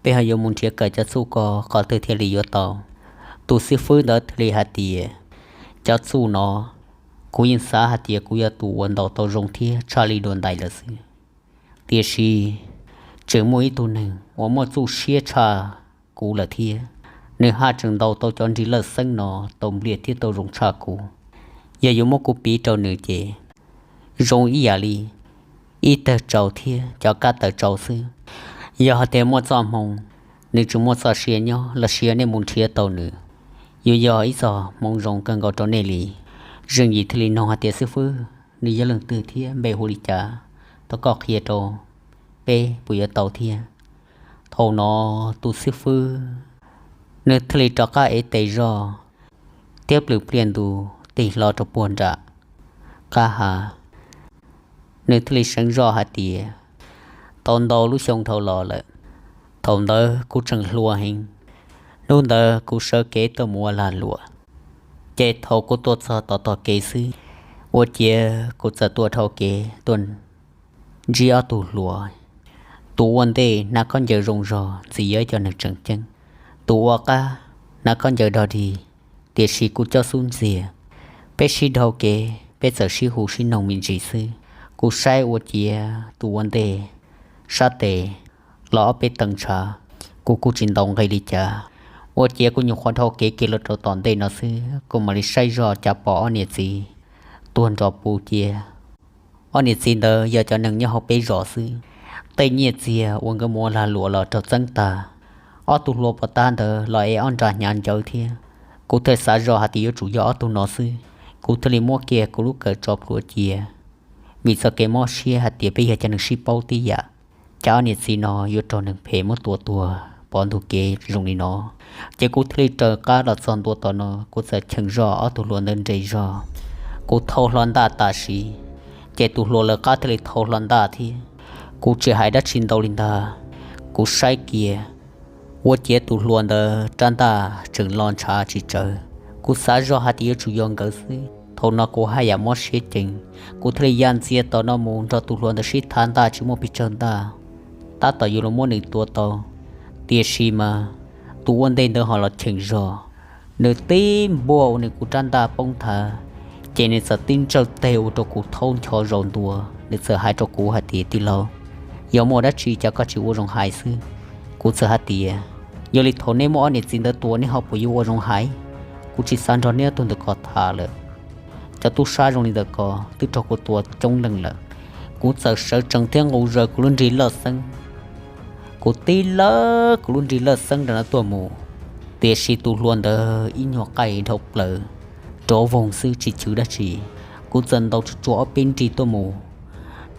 peb ho yuav mus nrhiav kawm cov txuj ko qhov twg thiaj li yuav tau. Tus xib hwb ntawd thiaj li hais tias, Cov txuj no kuv yeej xav hais tias kuv yog tus uas ntaus tau zoo thiab tshaj lij dua ntais lawm xwb, tiam sis tseem muaj ib tug neeg uas muaj txuj siab tshaj kuv lawm thiab. Nws haj tseem ntaus tau cov nrig lawj xeeb no tau npliag thiab tau zoo tshaj kuv. Yog yuav muab kuv piv rau nws ces zoo ib yam li ib tawg tsau thiab cov kab taws tsau xwb. Yog hais tias muaj txoj hmoo, nws tseem muaj txoj sia nyob los sis yog nej mus nrhiav tau nws, yuav yog ib txoj hmoov zoo kawg nkaus rau nej li. Zeej Yim thiaj li nug hais tias, Xib hwb, nws yog leej twg thiab npe hu li cas? Thov koj qhia rau peb puas yuav tau thiab. Thaum no tus xib hwb nws thiaj li rov qab ev tes zog thiab plhws pliaj ntus tig hlo rau puag nram qab hav. Nws thiaj li seev zoj hais tias, Tau ntau lub xyoo dhau los lawm, thaum ntawd kuv tseem hluas heev. Hnub ntawd kuv sawv kev tuaj mus ua lag luam, ces thaum kuv tuaj txog tom tog kev xwb, ua ciav kuv txawm tuaj dhau kev tuaj ntsib ob tug hluas. Tus ua ntej hnav khaub ncaws zoo zog ntxim yog ib co neeg tseem ceeb, tus ua qab hnav khaub ncaws dog dig, tiam sis kuv cob xub ntxiag. Peb sib dhau kev, peb txawm sib hu sib noog me ntsis xwb. Kuv saib ua ciav tus ua ntej sab tes los ob peb tee ntshav, kuv kuj tsis ntaus nqi li cas. Ua ciav kuv nyuam qhuav dhau kev kiag los rau tom ntej no xwb, kuv mam li saib zoj cas pom ob niam txiv tuag nrov puv cia. Ob niam txiv ntawd yog cov neeg nyob hauv peb zos xwb. Tej nyiaj txiag uas nkawd mus ua lag luam los raug txeeb tag. Ob tug hluas pov tab ntawd los ev ob nra hnyav ncawv thiab. Kuv thiaj xav zoj hais tias yuav tsum yog ob tug no xwb. Kuv thiaj li muab kiag kuv lub kawm tso plhuav cia, vim txoj kev mob siab hais tias peb yog cov neeg sib paub tib yam, cas ob niam txiv no yuav raug neeg phem muab tua tuag pov ntug kev zoo li no. Ces kuv thiaj li raws qab los txog ntua tom no, kuv txawm cheem zoj ob tug hluas ntawd nres zog. Kuv thau hlo ntaj tam sim, ces tus hluas lawv qab thiaj li thau hlo ntaj thiab. Kuv tsis hais dab tsi ntau li ntag, kuv saib kiag, ua ciav tus hluas ntawd rab ntaj tseem lo ntshav tsis tsawg. Kuv xav zoj hais tias yuav tsum yog nkawd xwb. Thaum no kuv haj yam mob siab ceev, kuv thiaj li ya ntxias tom no mus nrog tus hluas ntawd sib thav ntaj tsis muaj pes tsawg ntaj, tab tom yuav los muab nws tua tau. Tiam sis mas tus ua ntej ntawd ho los cheem zog, nws tib npuaj ua nws kuv rab ntaj poob nthav, ces nws txawm tib ntsawj teg ua rau kuv thaub ncho zaus ntua. Nws txawm hais rau kuv hais tias, Tij laug, yog muaj dab tsi cas koj tsis ua zoo hais xwb? Kuv txawm hais tias, Yog li thaum neb muab ob niam txiv ntawd tua neb ho puas yuav ua zoo hais? Kuv tsis xav nrog neb ob tug ntawm ko tham lawm. Cov tub sab zoo li ntawm ko twb raug kuv tua coob leej lawm. Kuv txawm sawv tsees thiab nqus zaws kuv lub nrig lawj xeeb. Kuv tib lawv kuv lub nrig lawj xeeb rau no tuaj mus, tiam sis tus hluas ntawd ib nyuag qaij dhau plaws rov voog xwb tsis chwv dab tsi. Kuv txawm ntaus tsuag tsuag ob peb nrig tuaj mus,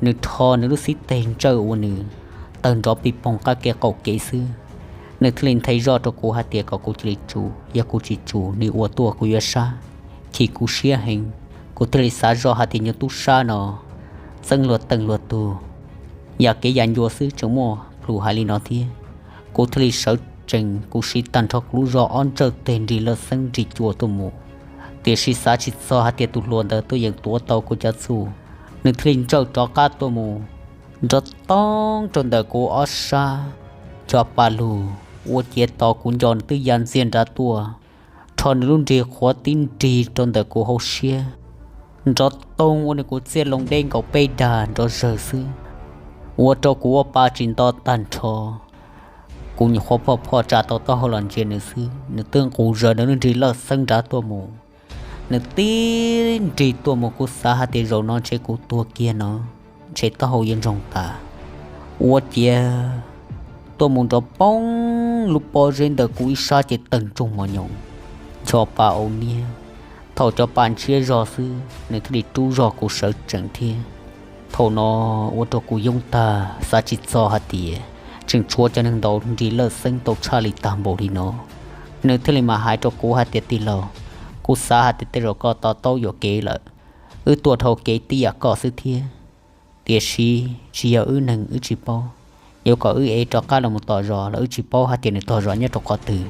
nws rho nws lub xib teg ntsawj ua nws tawg nrov pig poog qab kev qaum kev xwb. Nws thiaj li nthe zoj rau kuv hais tias kom kuv cia li tsum, yog kuv tsis tsum nws ua tuaj kuv yuav sab. Chim kuv siab heev, kuv thiaj li xav zoj hais tias nyuag tub sab no txeeb luag teej luag tug, yam kev yam ncua xwb tseem muaj plhus hais li no thiab. Kuv thiaj li sawv tsees, kuv siv tag nrho kuv lub zog ob ntsawj teg nrig lawj xeeb nrig cua tuaj mus. Tiam sis xav tsis txog hais tias tus hluas ntawd tuaj yeem tuav tau kuv cov txuj, nws thiaj li ntsawj rov qab tuaj mus nrov toog rau ntawm kuv ob sab, cov pa lug ua ciav tos kuv nco nws twb ya ntxiag nrad tuaj, rho nws lub nrig qhuav tib nrig rau ntawm kuv hauv siab, nrov toog ua nws kuv txiaj loo deb nkaus peb dag nrov zawg xwb, ua rau kuv ua pa tsis nto tag nrho. Kuv nyuam qhuav phoj phoj tsa tau taub hau los ntsia nws xwb, nws twb nqus zaws nws lub nrig lawj xeeb nrad tuaj mus. Nws tib nrig tuaj mus kuv xav hais tias zaum no ntshe kuv tuag kiag no, ntshe taub hau yuav ntsoog tas. Ua ciav tuaj mus nrov poob lub pob zeb ntawm kuv ib sab ces tawg ntsoog mos nyoos, ncho pa au niab. Thaum cov pa ntshiab zog xwb nws thiaj li rub zog kuv sawv tsees thiab. Thaum no ua rau kuv yoob tag, xav tsis txog hais tias tseem tshuav cov neeg ntaus nrig lawj xeeb tau tshaj li tag npaum li no. Nws thiaj li mam hais rau kuv hais tias, tij laug, kuv xav hais tias tej zaum koj to taub yuam kev lawm. Wb tuaj dhau kev tib yam koj xwb thiab, tiam sis tsis yog wb neeg wb tsis paub. Yuav kom wb ev rov qab los mus tom zos los wb tsis paub hais tias nws tog zos nyob rau qhov twg.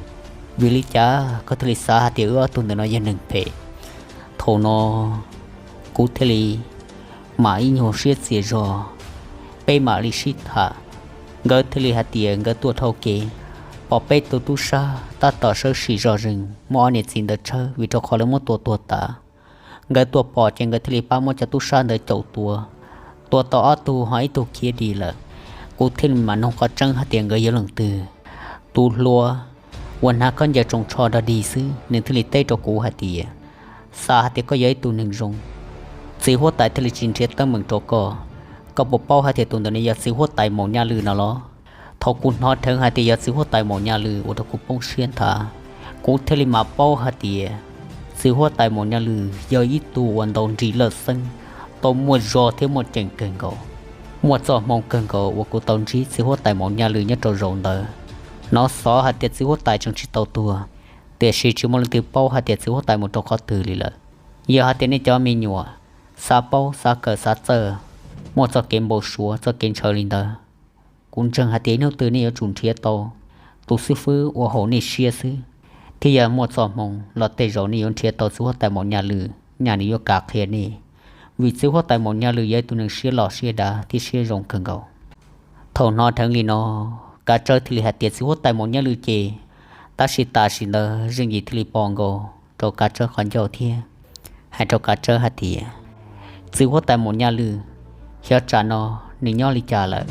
Vim li cas koj thiaj li xav hais tias wb ob tug ntawm no yog neeg phem? Thaum no kuv thiaj li mam ib nyuag siab txias zog, peb mam li sib tham. Nkawd thiaj li hais tias nkawd tuaj dhau kev, pom peb tus tub sab tab tom sawv sim zoj zeeg muab ob niam txiv ntawd tshawb vim rau qhov lawv muab tua tuag tas. Nkawd tuaj pom ces nkawd thiaj li pab muab cov tub sab ntawd caum tua, tua tau ob tug ho ib tug khiav dim lawm. Kuv thiaj li mam nug qhov tseeb hais tias nkawd yog leej twg. Tus hluas uas hnav khaub ncaws tsoos tsho dog dig xwb, nws thiaj li teb rau kuv hais tias, xav hais tias koj yog ib tug neeg zoo, txiv huab tais thiaj li tsis nrhiav teeb meem rau koj. Koj puas paub hais tias tus ntawm no yog txiv huab tais Maum Nyaj Lwm no los? Thaum kuv hnov dheev hais tias yog txiv huab tais Maum Nyaj Lwm ua rau kuv poob siab nthav. Kuv thiaj li mam paub hais tias txiv huab tais Maum Nyaj Lwm yog ib tug uas ntaus nrig lawj xeeb tau muaj zog thiab muaj ceem kawg nkaus. Muaj txoj hmoo kawg nkaus uas kuv tau ntsib txiv huab tais Maum Nyaj Lwm nyob rau zaum ntawd. Hnov xov hais tias txiv huab tais tseem tsis tau tuag, tiam sis tsis muaj leej twg paub hais tias txiv huab tais mus rau qhov twg li lawm. Yog hais tias nej cov me nyuam xav paub, xav kawm, xav txawj, muaj txoj kev npau suav, txoj kev ntshaw li ntawd, kuv ntseeg hais tias ib hnub twg nej yuav tsum nrhiav tau tus xib fwb uas haum nej siab xwb, thiab yog muaj txoj hmoo los tej zaum nej yuav nrhiav tau txiv huab tais Maum Nyaj Lwm, nyaj nws yuav kam qhia nej. Vim txiv huab tais Maum Nyaj Lwm yog ib tug neeg siab loj siab dav thiab siab zoo kawg nkaus. Thaum hnov dheev li no, Kav Tsawb thiaj li hais tias txiv huab tais Maum Nyaj Lwm ces, tab sis tam sim ntawd Zeej Yim thiaj li pom nkaus rau Kav Tsawb qhov ncauj thiab hais rau Kav Tsawb hais tias, txiv huab tais Maum Nyaj Lwm, xyov tsam no nws nyob li cas lawm,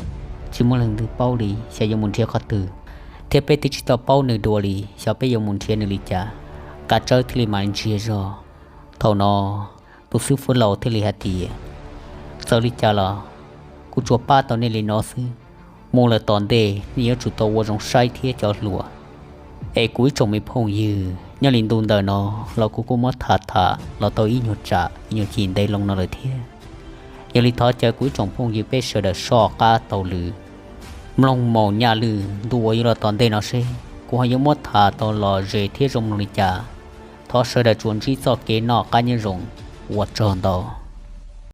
tsis muaj leej twg paub li, xyov yuav mus nrhiav qhov twg, thiab peb twb tsis tau paub nws dua li, xyov peb yuav mus nrhiav nws li cas. Kav Tsawb thiaj li mam li ntsiag zog. Thaum no tus xib fwb laus thiaj li hais tias, txawm li cas los kuv tsuas pab tau nej li no xwb, mus lawm tom ntej nej yuav tsum tau ua zoo saib thiab cov hluas. Es kuv ib tsoom me phooj ywg, nyob li ntu ntawm no los kuv kuj muab tham tham los tau ib nyuag tsam ib nyuag chim ntev loo no lawm thiab. Yog li thov caw kuv ib tsoom phooj ywg peb sawv daws soj qab taug lw mloog Maum Nyaj Lwm ntu uas yuav los tom ntej no seb kuv ho yuav muab tham tau los ze thiab zoo mloog li cas. Thov sawv daws tsuas ntsib txoj kev noj qab nyob zoo, ua tsaug ntau.